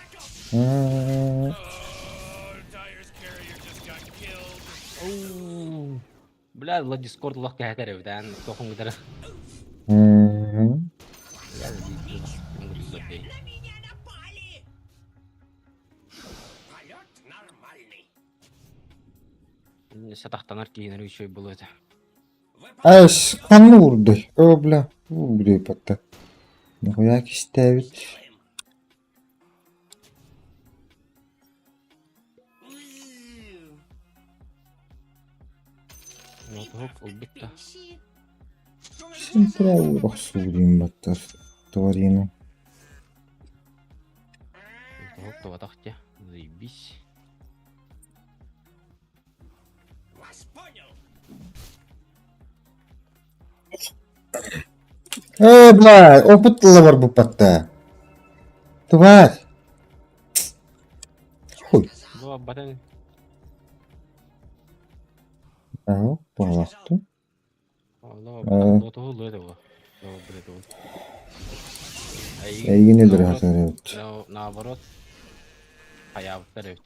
Бля, ла Дискорд лох кэһэтэр эбит эн тохун гытары. Бля, На меня напали. Полет нормальный. Сатахтанар киинер үчүгэй буолуо этэ. Ас, ханна уурдай? О, бля, уурдай патта. Нахуя кистээбит? Ноутбук ылбыт да. Синтра охсуурин баттар. Тварину. Ноутбук табатах дьэ. Заебись. Вас понял. Э, бля, опыт лавар бу патта. Тварь. Хуй. Бу батын Ага, палахту. лотоһу лыа тугу. Ло бле тугу. Эйгин өлөр хатар эбит. Наоборот. Хаябыттар эбит.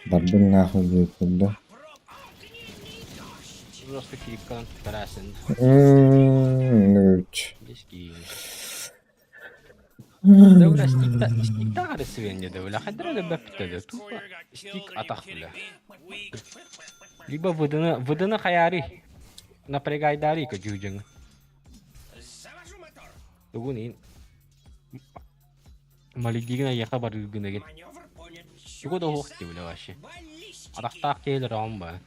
Бардым нахуй диэт курда. Просто кирикканан туттарасын. Үч. Диски. Дәүлә стикта стикта гарысы дәүлә хәдер әле бәптә тупо стик атах бля. Либо выданы выданы хаяри. Напрягайдари ка жужың. Завожу мотор. Тугун ин. Малидигна яха бар гынеген. Маневр понят. Тугу да хохти бля вообще. Баллистики. Атахтаах келер ба.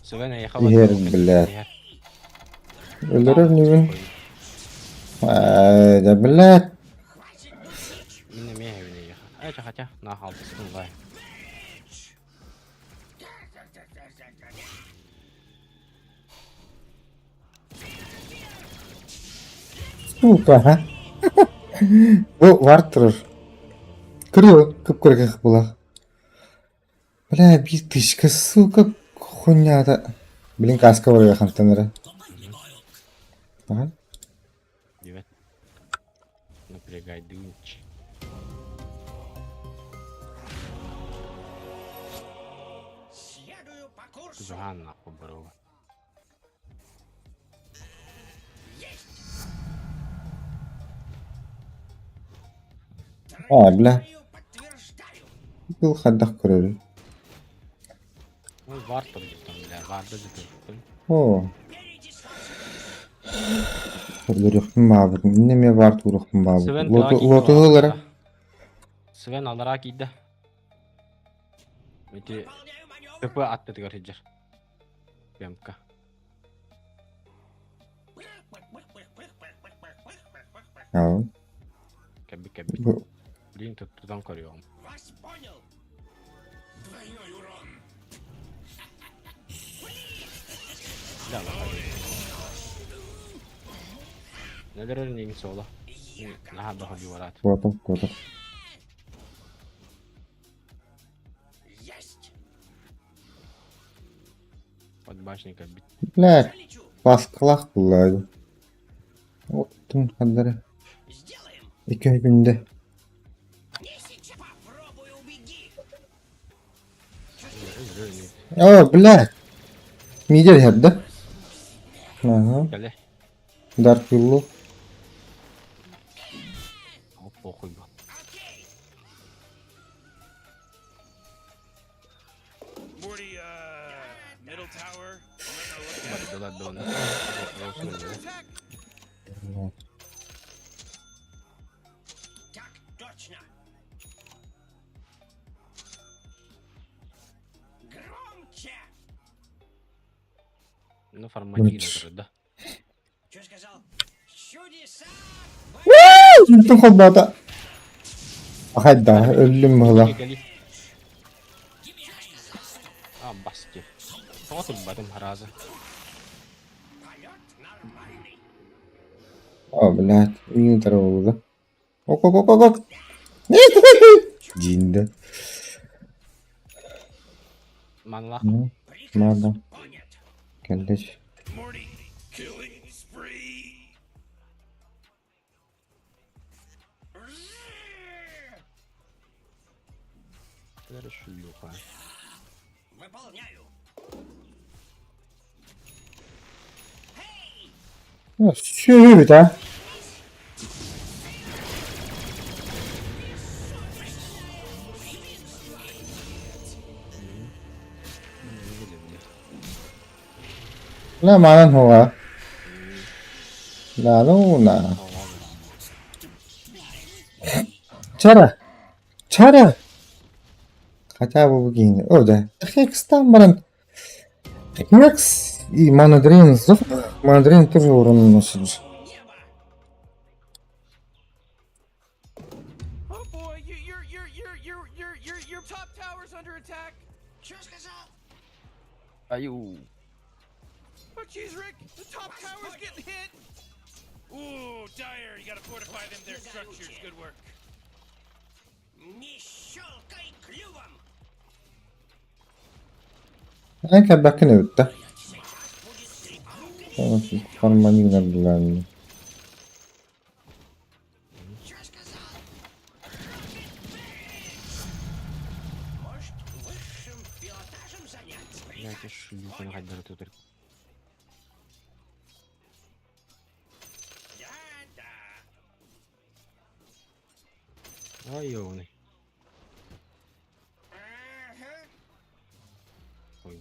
Свен яха бар. Иһэр, бля. Өлөрөр нүгүн. Ай, да блядь. Мине ме хебине яха. Ай чахача на халтысын гай. Сука, а? Бу var турар. Кырыл, кып кыргых була. Бля, бир тышка, сука, хуйня да. Блин, каска бар хантанара. Ага. Дибет. Напрягай дунч. Следую по курсу. Жухан нахуй барова. А, бля. Траекторию подтверждаю. Был хаддах көрөр. Ну вар тур там бля, варды деп. О. Өлөрөхпүн баабыт. Неме бар турухпун баабыт. Свен Лоту ылара. Свен алара кийде. Эти Выполняю маневр. ТП атты тигер хиджер. Пемка. Аа. Кәби кәби. Бу Блин, тут тутан көрüyorum. Вас понял. Двойной урон. Бля, лаха. Өлөрөр инигин соло. Наһаа баһылыы бараат. Куотар, куотар. Подбашник кэлбит. Блядь, паскалаах булла. Оттон ханнары. Икки күндэ. О, блядь. Мидер иһэрдэ. Ага. Кэлэ. Дарк Виллу. Оп, похуй бу. Morty, middle tower. Бардылар да оны. Under attack. Ну, формативно турар да. Бүтүн холбоото. Хайда, өллүм быһыла. Кэли. А, баски. Тоҕо турбатым харааза. О, блядь, үйүн тарабылда. Ок, ок, ок, ок, ок. Дьиинде. Манлах. Ну, надо. Кэллич. Morty, killing spree. Это шлюха. Сүөһү а? На манан хуга. На ну на. Чара. Чара. Хотя бы богини. О, да. Хекстан баран. Хекс и Манадрин. Манадрин тоже урон наносит. Oh boy, you, your your your your your your your top tower's under attack. Аю. Oh jeez, Rick, the top tower's getting hit. Ooh, Dire, you gotta fortify them their structures. Good work. Эн кэлбэккин эбит да. Форманигнар булаан. Блять, шлюха хайдары тутар. Ой, ёбаный. Ой,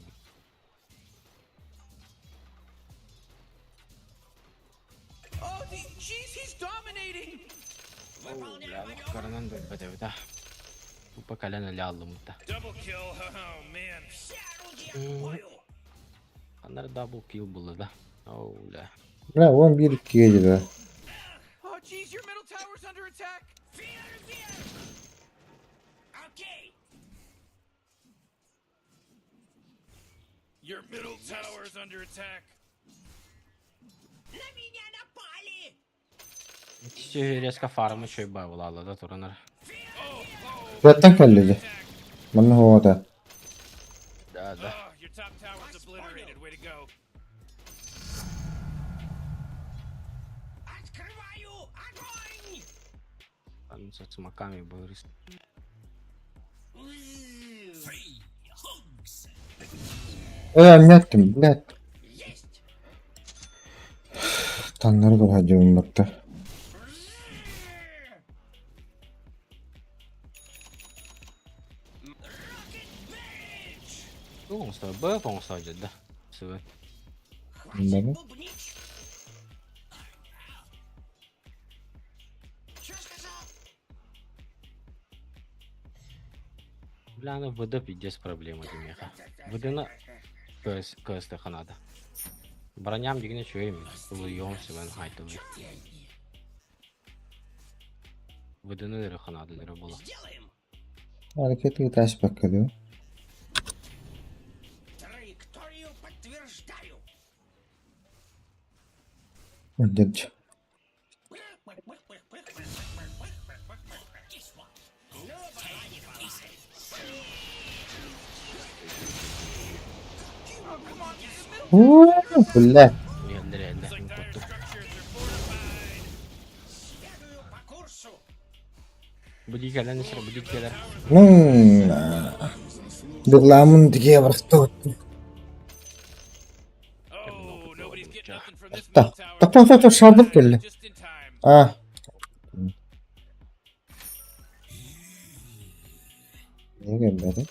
Oh, jeez, he's dominating. бля, каранан бэтэбит а. Упа калена ляллымыта. Double kill. Oh man. Анар дабл килл было, да? Оу, бля. Бля, вон бир киһи да. Oh jeez, your middle tower's under attack. Your middle tower's under attack. Все резко фармы чой бавлала, да, туранар. Баттан кэллиги. Манна хуота. Да, да. Oh, your top tower's obliterated. Way to go. Там с смоками был риск. Э, меттим, блядь. Таннары көрһөдүм батта. Оңсо, б оңсо да. Сыбы. Бары. Бля, ну ВД пиздец проблема демеха. ВД на КС КС ханада. Броням дигне чуем, улуйом сыбын хайтылы. ВД на ханада лера була. Hareketi taş bakkalıyor. Öldürücü. Уу, бля. Иһэллэр иһэллэр мин куттум. Били кэлэн исэр, били кэлэр. Ну, Дурламын тиге барахта. Тохтоо, тохтоо, шардып кэллэ. А. Не кэлбэтэ?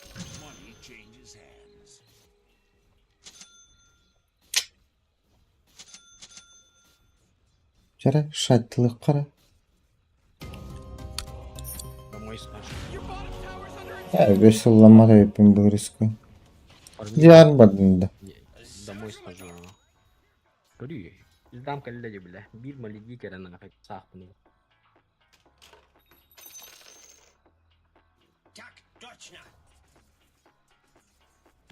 Чара, шаттылык кара. Домой схожу. Э, бес сылламмат эбиппин быырыска. Диар бардын да. Домой схожу. Көрүүй. Издам кэллэ дии бile. Биир малиги кэлэн аҕай саахпын.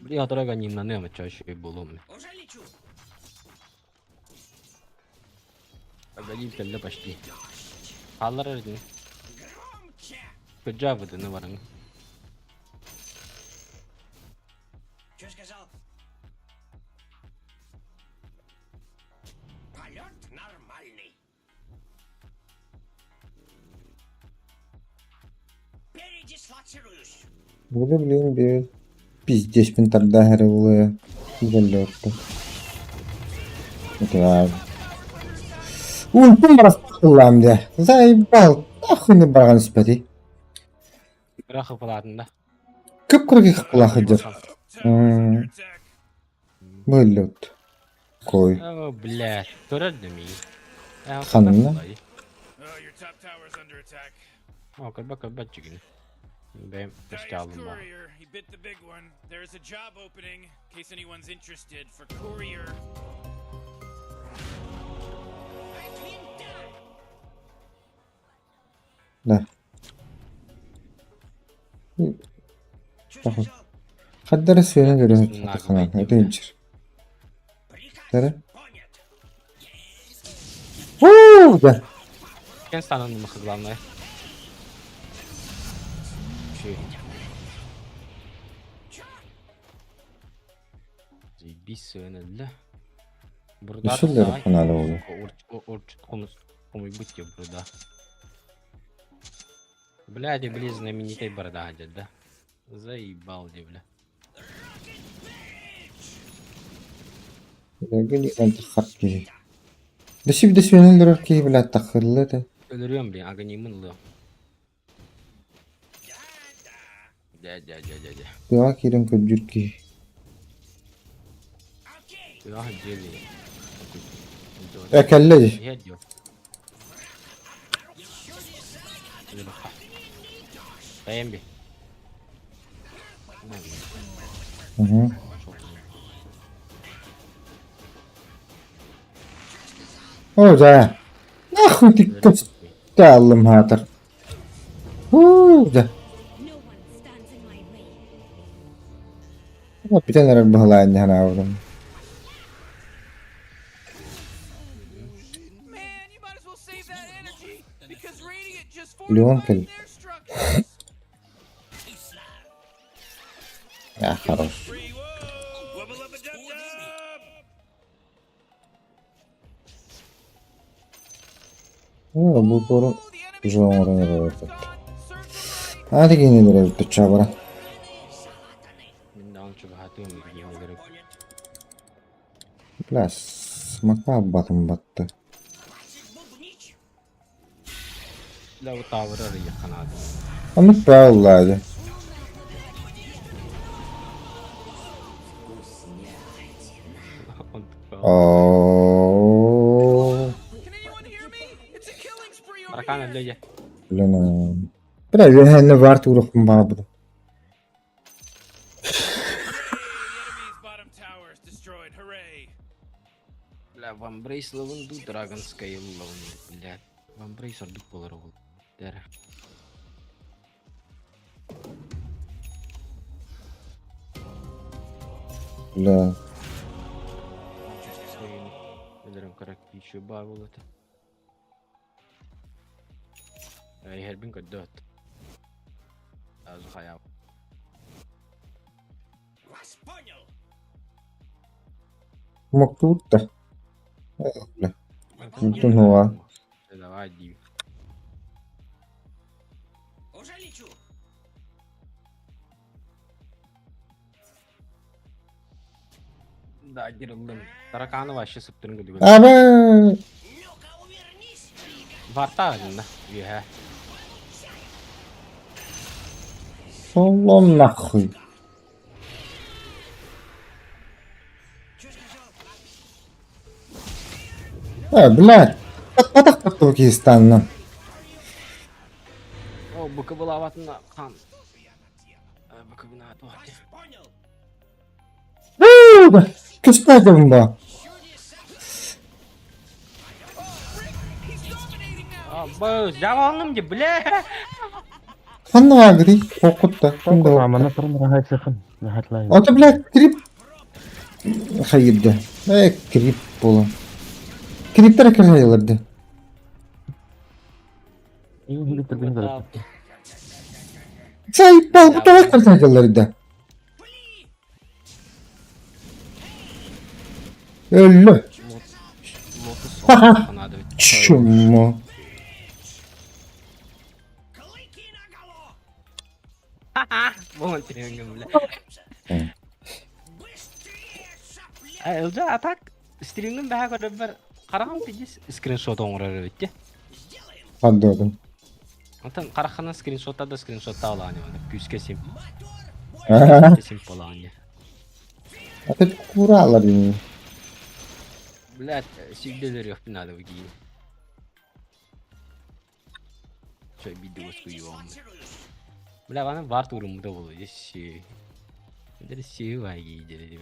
Били хаторага нимнаныам оччо үчүгэй буолуом. Погоди, кэллэ почти. Хааллар эрдин. Кыдьаабытыны барыҥ. Буду, блин, бил. Пиздец, пин тарда хэрэ Залетка. Это... Ультум барахтылам да. Заебал. Нахуй не барган спати. Ыраах палаатын да. Көп кыргы кылахы дер. Бөлөт. Кой. О, блядь, көрөр да мии. Ханна? О, көрбө көрбө чигини. Бэйэм өскө алым баа. He bit the big one. There's a job opening, in case anyone's interested, for courier. Да. Хаддара сүйэнэ көрө хатахана. Это инчир. Тара. Уу, да. Кен станан мых главное. Заебись сүйэнэллэ. Бурда. Үсүллэр ханалы болу. Хомуйбут те бурда. Бля, били знаменитый борода да? Заебал, де, бля. Гели антихат ки. Дэсип дэсүнэллэр ки бля тахыллы да. Өлөрүөм, блин, агонимын лы. Дя, дя, дя, дя, дя. Тыа кирен көдүр ки. Тыа дели. Э кэллэ. Иһэр Тайым би. Угу. О, да. Нахуй ты косталым хатыр. Уу, да. No one stands in my way. Бүтэн эрэр баһылаан ханаабытым. Man, you might as well save that energy because Radiant just Леон fortified кэл. their structures. Я хорош. О, бу пору Oh, the enemy's уже middle оҥорон эрэр tower's эбит. gone. Serve the right. Аа тигини эрэр чабара. Мин даҕаны чугаһатыам билиэм өлөрүм. Бля, смака батым батты. Бля, бу таабыра арыйыахха наада. Оннук бааллаады. Онтук баа. Оо. Can anyone hear me? It's a killing spree over Таракан here. өллө дьэ. Блин. Бля, үөһэнне бар туурахпын баҕарбытым. The enemy's bottom tower is destroyed. Hooray! Бля, Вамбрейс ловын ду, Dragon Scale ловын, бля. Вамбрейс ордук болар ол. Дэр. Бля. Өлөрүм карак еще бар бол это. Иһэрбин көрдөт. Азы хаяп. Мохтуут да. Бля. Тунуа. Давай, дии. Да, дирыллым. Тараканы вообще сыптырын күдүгүн. Аба! Варта гынна, үөһэ. Солом нахуй. Э, блядь. Атах тахтыбы киһистаннан. О, быкы булаватына хан. Быкы гына туох. Көстөдүм ба. Жабалным де, бля. Ханна агри, хокутта. Манна туран рахайсыхын. Нахатлай. Ото, блядь, крип хайырды. Э, крип буолан. Криптер кырайыларды. Заебал, бу тоҕо кырайыларды. Өллө. Чумо. Ылдьа, а так стримҥин бэһэ көрөрбөр хараҕым пиздец скриншот оҥорор эбит дии. Хандыадым. Онтон хараххынан скриншотта да скриншотта алаан күүскэ сим. Сим полаан. Опять куралар ини. Блядь, сүйдөлөрүөхпүн наада бу киин. Чё, биирдэ уоскуйуом. Бля, аны бар тууруммута буолуо дии. Дere сии баайгии дири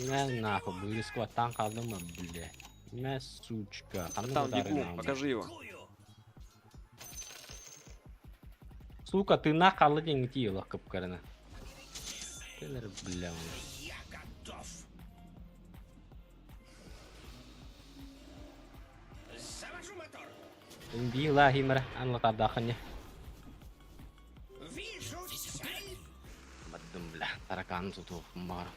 Мэ нахуй, бырыску аттаан хааллым бля. Мэ сучка. Ханна Там утары бегу, покажи его. Сука, ты на хаалла диэн тиийэ кыпкарына. Кэлэр бля. Била химера анлатардаахыня. Баддым бля, таракан тутуохпун баҕар.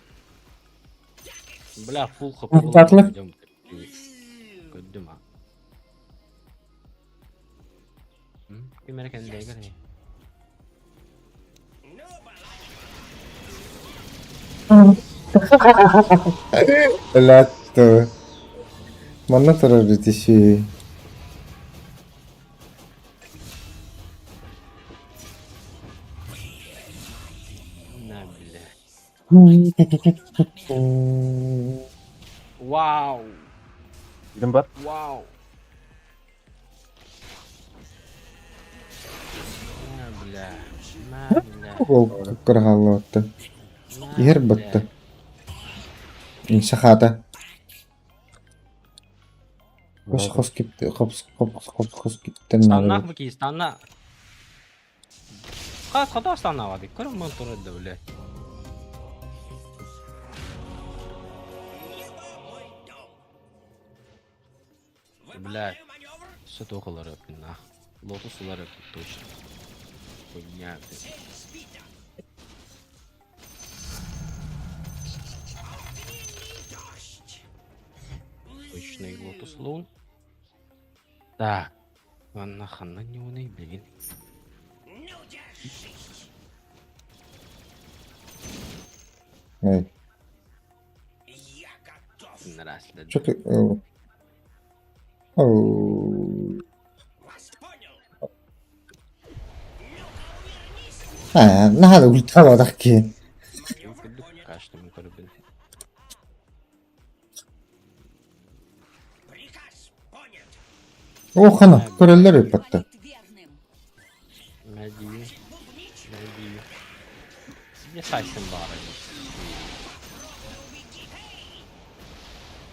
Бля, фул хп Татлы. Көрдүм а. Ким эрэ кэннигэр Блядь, Манна турар ити На, бля. Вау! Ким бар? Вау! На, бля. На, бля. Кырሃаллыбатта. Иһэр батта. Инса хаата. Хос хос кипти хопс хопс хопс хос киптен Станнах бу киһи, станна. Хас хата станнава дик. Көрөн мон турар да, бля. Бля, все туох ылар эппин на. Лотус ылар эппит точно. Хуйня, блядь. Точный лотус лун. Так. Манна ханна ньуоный билигин. Эй, Нравится. что ты... Оу. Аа, наһаа да ультра ки. Кашты мин көрөбүн. О, хана, көрөллөр ыппатта. Мэдии. Мэдии. Не сайсын баара.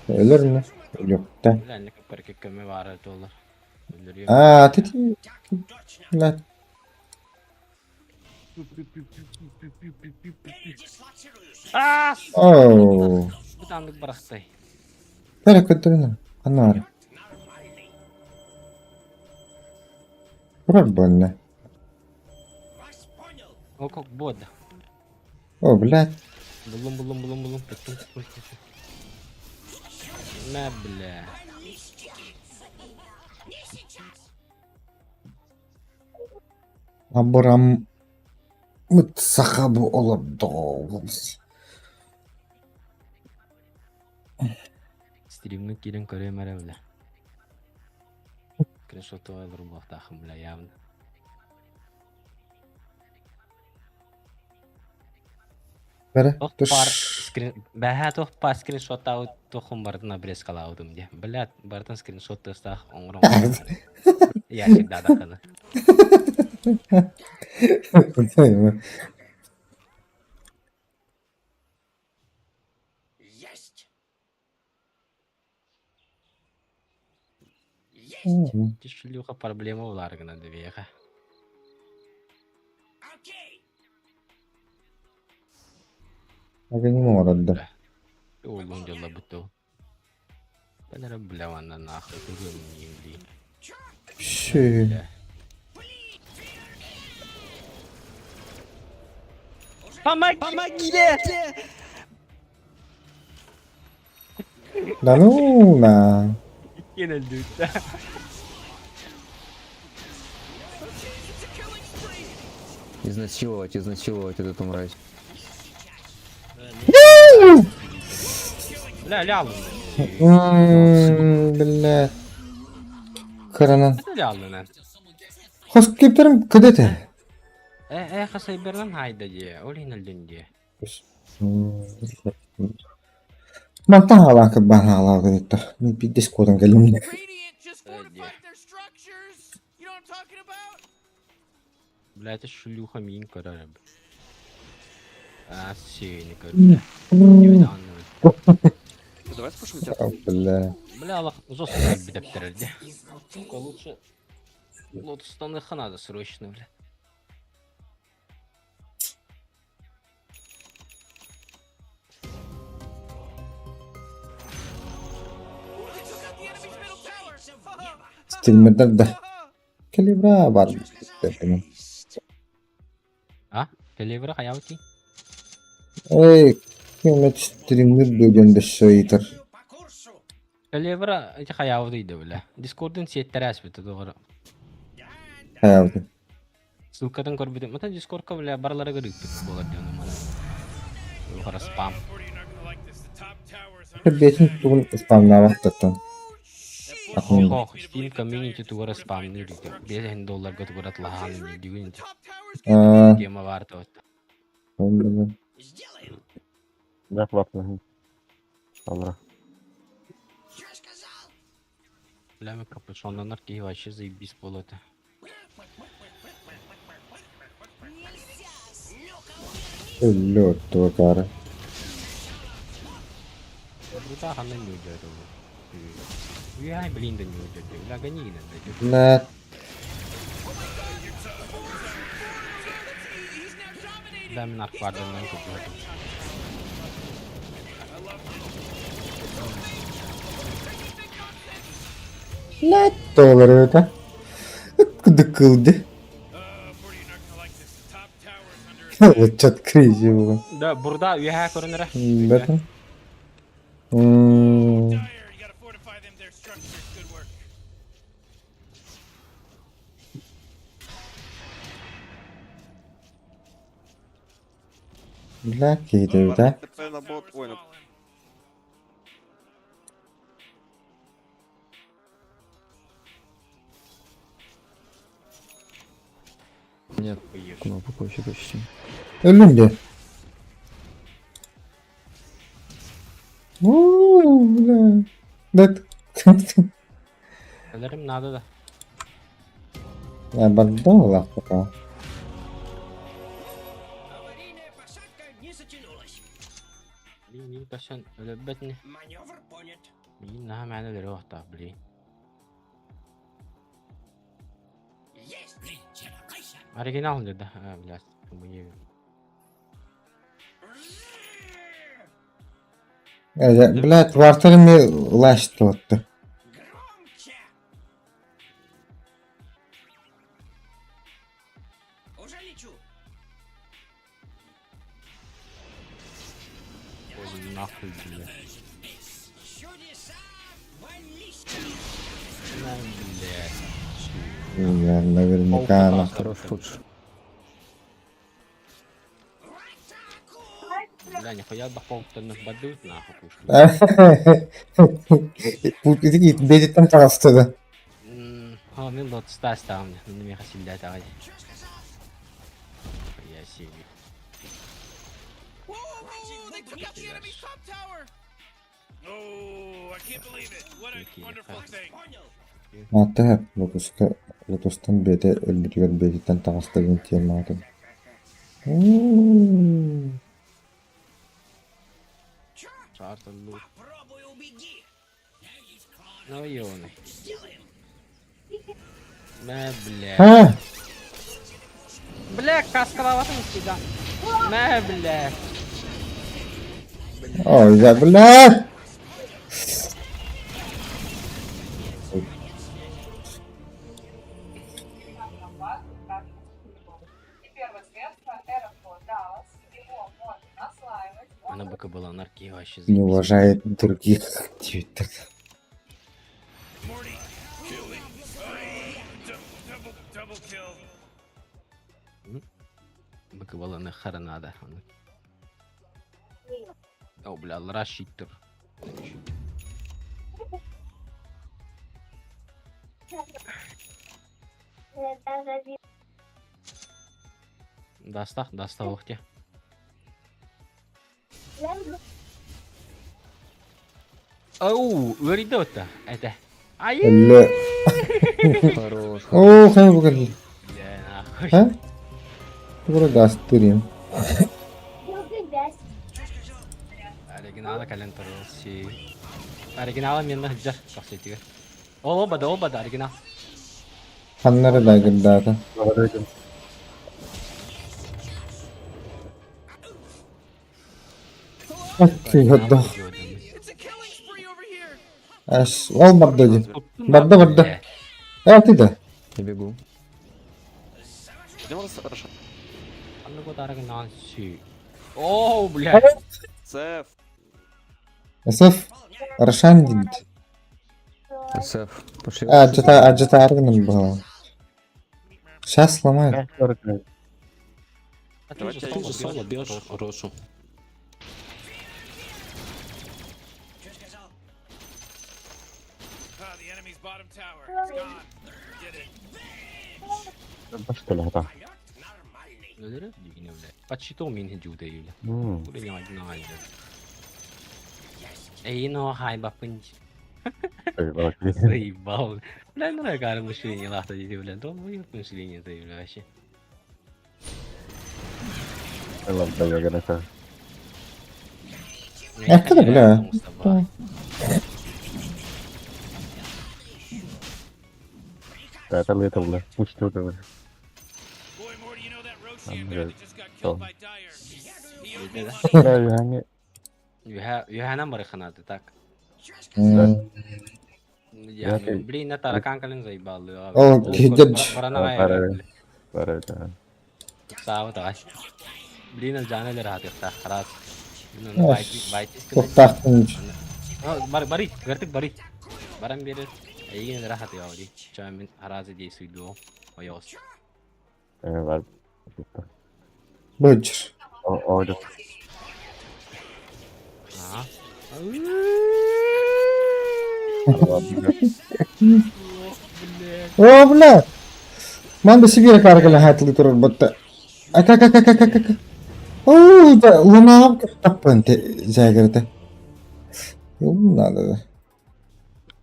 Өлөр ме? Жок да. Бля, не көпкөр көмө баара доллар. Өлөрүөм. Аа, тити. Бля. Аа! Оу. Бутандык барахтай. Бәрі көтөрүнө. Ханна бар. Турар буолла. О, как бот. О, блядь. Буллум, буллум, буллум, буллум. Туттум, туттум, туттум. На, бля. Абыраммыт саха бу олордоҕо. Стримҥа киирэн көрүөм эрэ, бля. Скриншотуга олорбуохтаахым, бля, явно. Бэрэ, Туох туш. баар скрин... Бэһээ туох баар скриншоттаабыт туоххун барытын обрезкалаабытым диэ. Блядь, барытын скриншот тыастаах оҥорон Ящик даадаххына. Шлюха проблема булар гына дебиэхэ. Агани оҥорордо. Уоллун дьоллобут дуу. Бэлэрэ бля манна нахуй көрүөм блин. Ши. Бля. Помоги! Да ну на. Кенелдүүттэ. Изнасиловать, изнасиловать эту мразь. Бля, лялын. М, Бля. Кыранан. Лялын. Хос киптерим кыдете. Э, э, хасайбернан хайда дие. Ол иналдын дие. Мантан хаалаан кыббаан хаалаа кыдытта. Биирдис куотан кэллим. Radiant just Э, дии. fortified their structures. You know what I'm talking about? Бля, это шлюха миин көрөр. А, сүйүнү көрдө. Давай спушим тебя. Бля. Бля, Аллах, жестко битептерди. Сука, лучше... Лотостан надо срочно, бля. Ooh, they took out the enemy's middle tower. Стримердер да. Калибра бар. А? Телевера хаябыти? Эй, кимет стример деген дөссөйтер. Телевера эти хаябыты иде, бля. Дискордын сеттерәс бит, doğru. Хаябыты. Ссылкадан көрбүтүм. Мата Дискордка, бля, барлары көрүкпүт болар диэн мана. Ухара спам. Morty, you're not gonna like this. The top tower is under Бетин тугун спамнаабаттаттан. Атын. Ох, Steam community тугара спамны диде. 5 долларга тугара тлахан дигүн. Top tower's Аа, Тема бар тот. онда. Да, ладно. Алла. Бля, мен капюшоннан ки вообще заебись болот. Өллө туакара. Брута ханна не уйдет. Я, блин, да не уйдет. Бля, гони, да. Бля, He's now dominating. Бля, мен арквардан көпөтүм. бля, доллар Кыдыкылды. Morty, you're not gonna like this. The top tower is under attack. Лычат кризі буга. Да, бурда үйә көрүнөрө. Бэтен. М, Dire, you gotta fortify them their structures. Good work. Бля, кейде да. Top tower's fallen. Нет, кнопку вообще почти. Өлүм де. Уу, бля. Бэт. Өлөрүм надо да. Я бардым лаппа. Блин, мин кашан өлөбөтне. Мин наха мәне өлөрө вакта, блин. Оригинал да, а, бля, мне. Блядь, вартырми лашты отты. Нахуй, бля. На, блядь. Бля, наверняка она. Хорош пудж. Бля, нихуя дополнительных бадут нахуй пушку. Бэйдиттэн таҕыста да. О, мен лотста ставлю. Ну, меха сильда давай. Я себе. Whoa, whoa, whoa, they took out the enemy's top tower. Oh, I can't believe it. What a wonderful thing. Маата Лотуска Лотустан бэйэтэ өлбүтүгэр бэйэтиттэн таҕыста диэн тиэмэҕитин. Шарта лут. Ну ёны. Мэ, бля. Ха! Бля, каскалаватын всегда. Мэ, бля. Ой, да, бля! Она быка была нарки вообще Не заебись. уважает других. Твиттер. Morty, killing. Double, double, double kill. Быка была на харанада. О, бля, лрашиттер. Даста, даста охте. Оу, өридота. Это. Ай! Өллө. Хорош. Оо, хайа бу кэлли. Бля, нахуй. Ха? Тугура гастырим. Оригинала кален турулси. Оригинала мен хыджар тахситиге. Ол оба да оба да оригинал. Ханнары да гырдаата. Кыйгырдах. It's a killing spree over here. Ас, ол барда ди. Барда барда. Э, ты да. Я бегу. Идем Рошан. О, блядь. СФ. Асаф Рошан дит. СФ. Пошли. А, джата, а джата аргынан была. Сейчас сломают. А ты же Ты соло Ты же соло бьешь. бьешь Рошу. Ah, the enemy's bottom tower. It's gone. Did it. Өлөрө дигине, блядь. Под щитом мин хиджу да юля. Уровень один на один. Эй, ну хай бапын. Заебал. Бля, ну я мышление лахта диди, бля. Долбоёб мышление ты, бля, вообще. Это да, бля. Boy, Morty, you know that Roshan guy that just got killed by Dire. He owed me money. Юханан барыханаты так. М. Я, блин, на таракан калин заебал. О, кидж. Сава давай. Блин, жана лер хатыхта, харас. Туктахтын. Бар бари, гартык бари. Баран берер. Эйген лер хаты явди. Чамин харазы действуйду. Ойос. Быч. Ага. О, бля! Ман да Сибирь каргала хатлы турар батта. Ака ака ака ака ака. О, да, луна таппан те жагырта. Юм надо.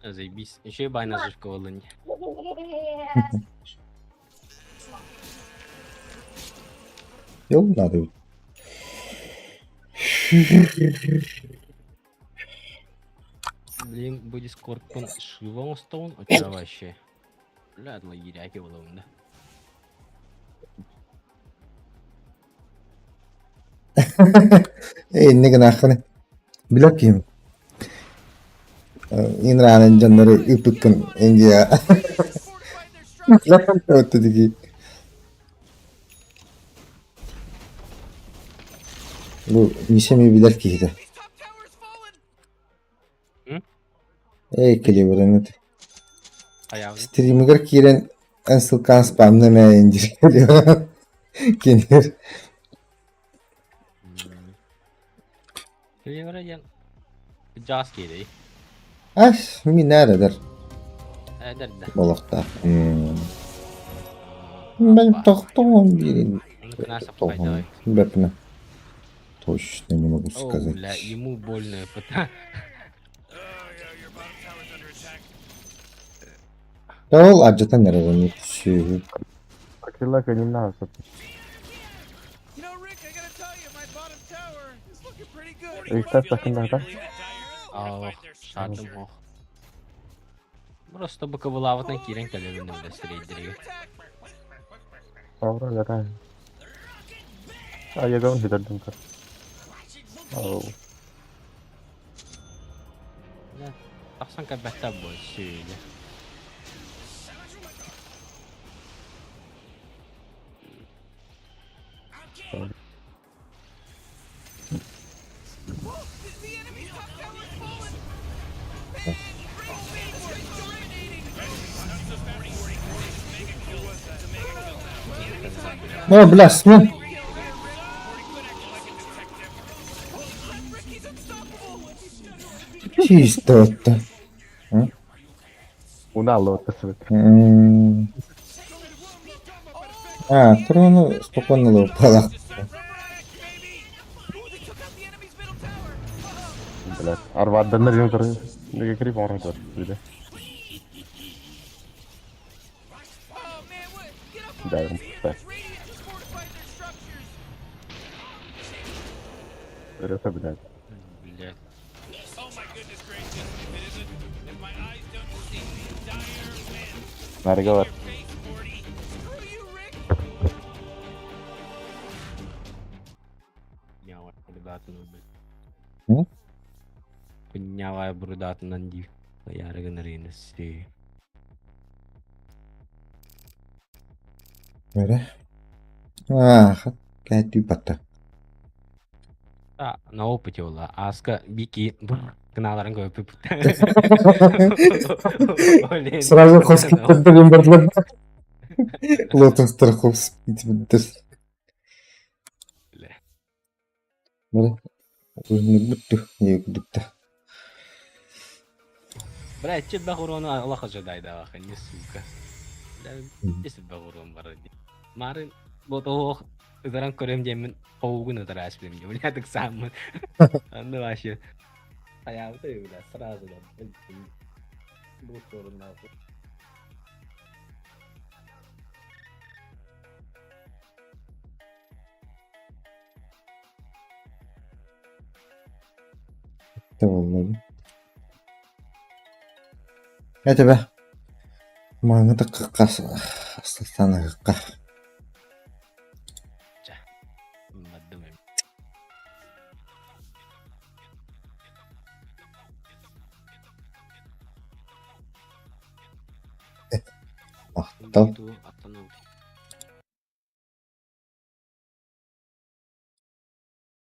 да. Заебись. Еще и байна жишка волынь. Юм надо. Блин, будет скорпон шивон стоун, у тебя вообще. Бля, лагеряки волын, да. Эй, не гнахны. Билок ким. Инранын жаннары ыпыккын Индия. Fortified their structure. Лапан өттүдүги. Бу нишеми билер киһите. Enemy's top Эй, Кливерын Хайаабын. Стримигэр киирэн эн ссылкаҕын спамна эмээйин диир. Кинилэр Кливера диэн дьаас киирэй. Ас, мин эдэр Эдэр да. болохтаах. Мен тохтоон биирин Нас обходой. Бэпнэ. Точно не могу О, сказать. бля, ему больно. Ол алдьатан эрэр ону сүөһү. Акрила кэннинэ ааспыт. You know, Rick, I gotta tell you, my bottom tower is looking pretty good. Ыйыктар сакыннаата. Ох, шатым ох. Просто быкыбылаабытынан киирэн кэлэбин бля сирэйдэригэр. Авра гата. А я гон хитэрдим көр. Оу. Бля, тахсан кэлбэттэр буо сүөлэ. Whoa, the enemy's top tower's fallen. Man, Rick, man, this guy's dominating. О, бля, смен. Rick, he's unstoppable. Чисто это. Уна лотосвет. М. А, трону спокойно лопала. Ooh, they took out the enemy's middle tower. Блядь. Арваданнар юм көр. Нэг крип орон көр. Билээ. Oh man, what? Get up on Да, those юм. heroes. Radiant just fortified their structures. Өрөөсө блядь. Блядь. Oh my goodness gracious, if it isn't, if my eyes don't deceive me, Dire wins. Наргавар. Face, Morty. Screw you, Rick. Хуйня бурдатынан блядь. М? Хуйня бурдатынан дии. Яары гынар сү. Бэрэ. А, кәтүй батта. А, на опыте ола. Аска бики кынааларын көпүп. Сразу хоски көрдөрүн бардылар. Лотос страхов итибиттер. Бля. Бэрэ. Өзүнү бүттү. Не күдүктэ. Бля, чет бахурону Аллах ожидает, не сука. Бля, десять бахурон бар. Марын ботох ызаран көрөм диэммин хоугун ытарааш билим бля так саммын. Анны вообще. Хаябыта бля, сразу да. Бу сторону нахуй. Тэ боллоо. Это бэ. Маңы таккас астастаныгыкка. Маддым. Махтал.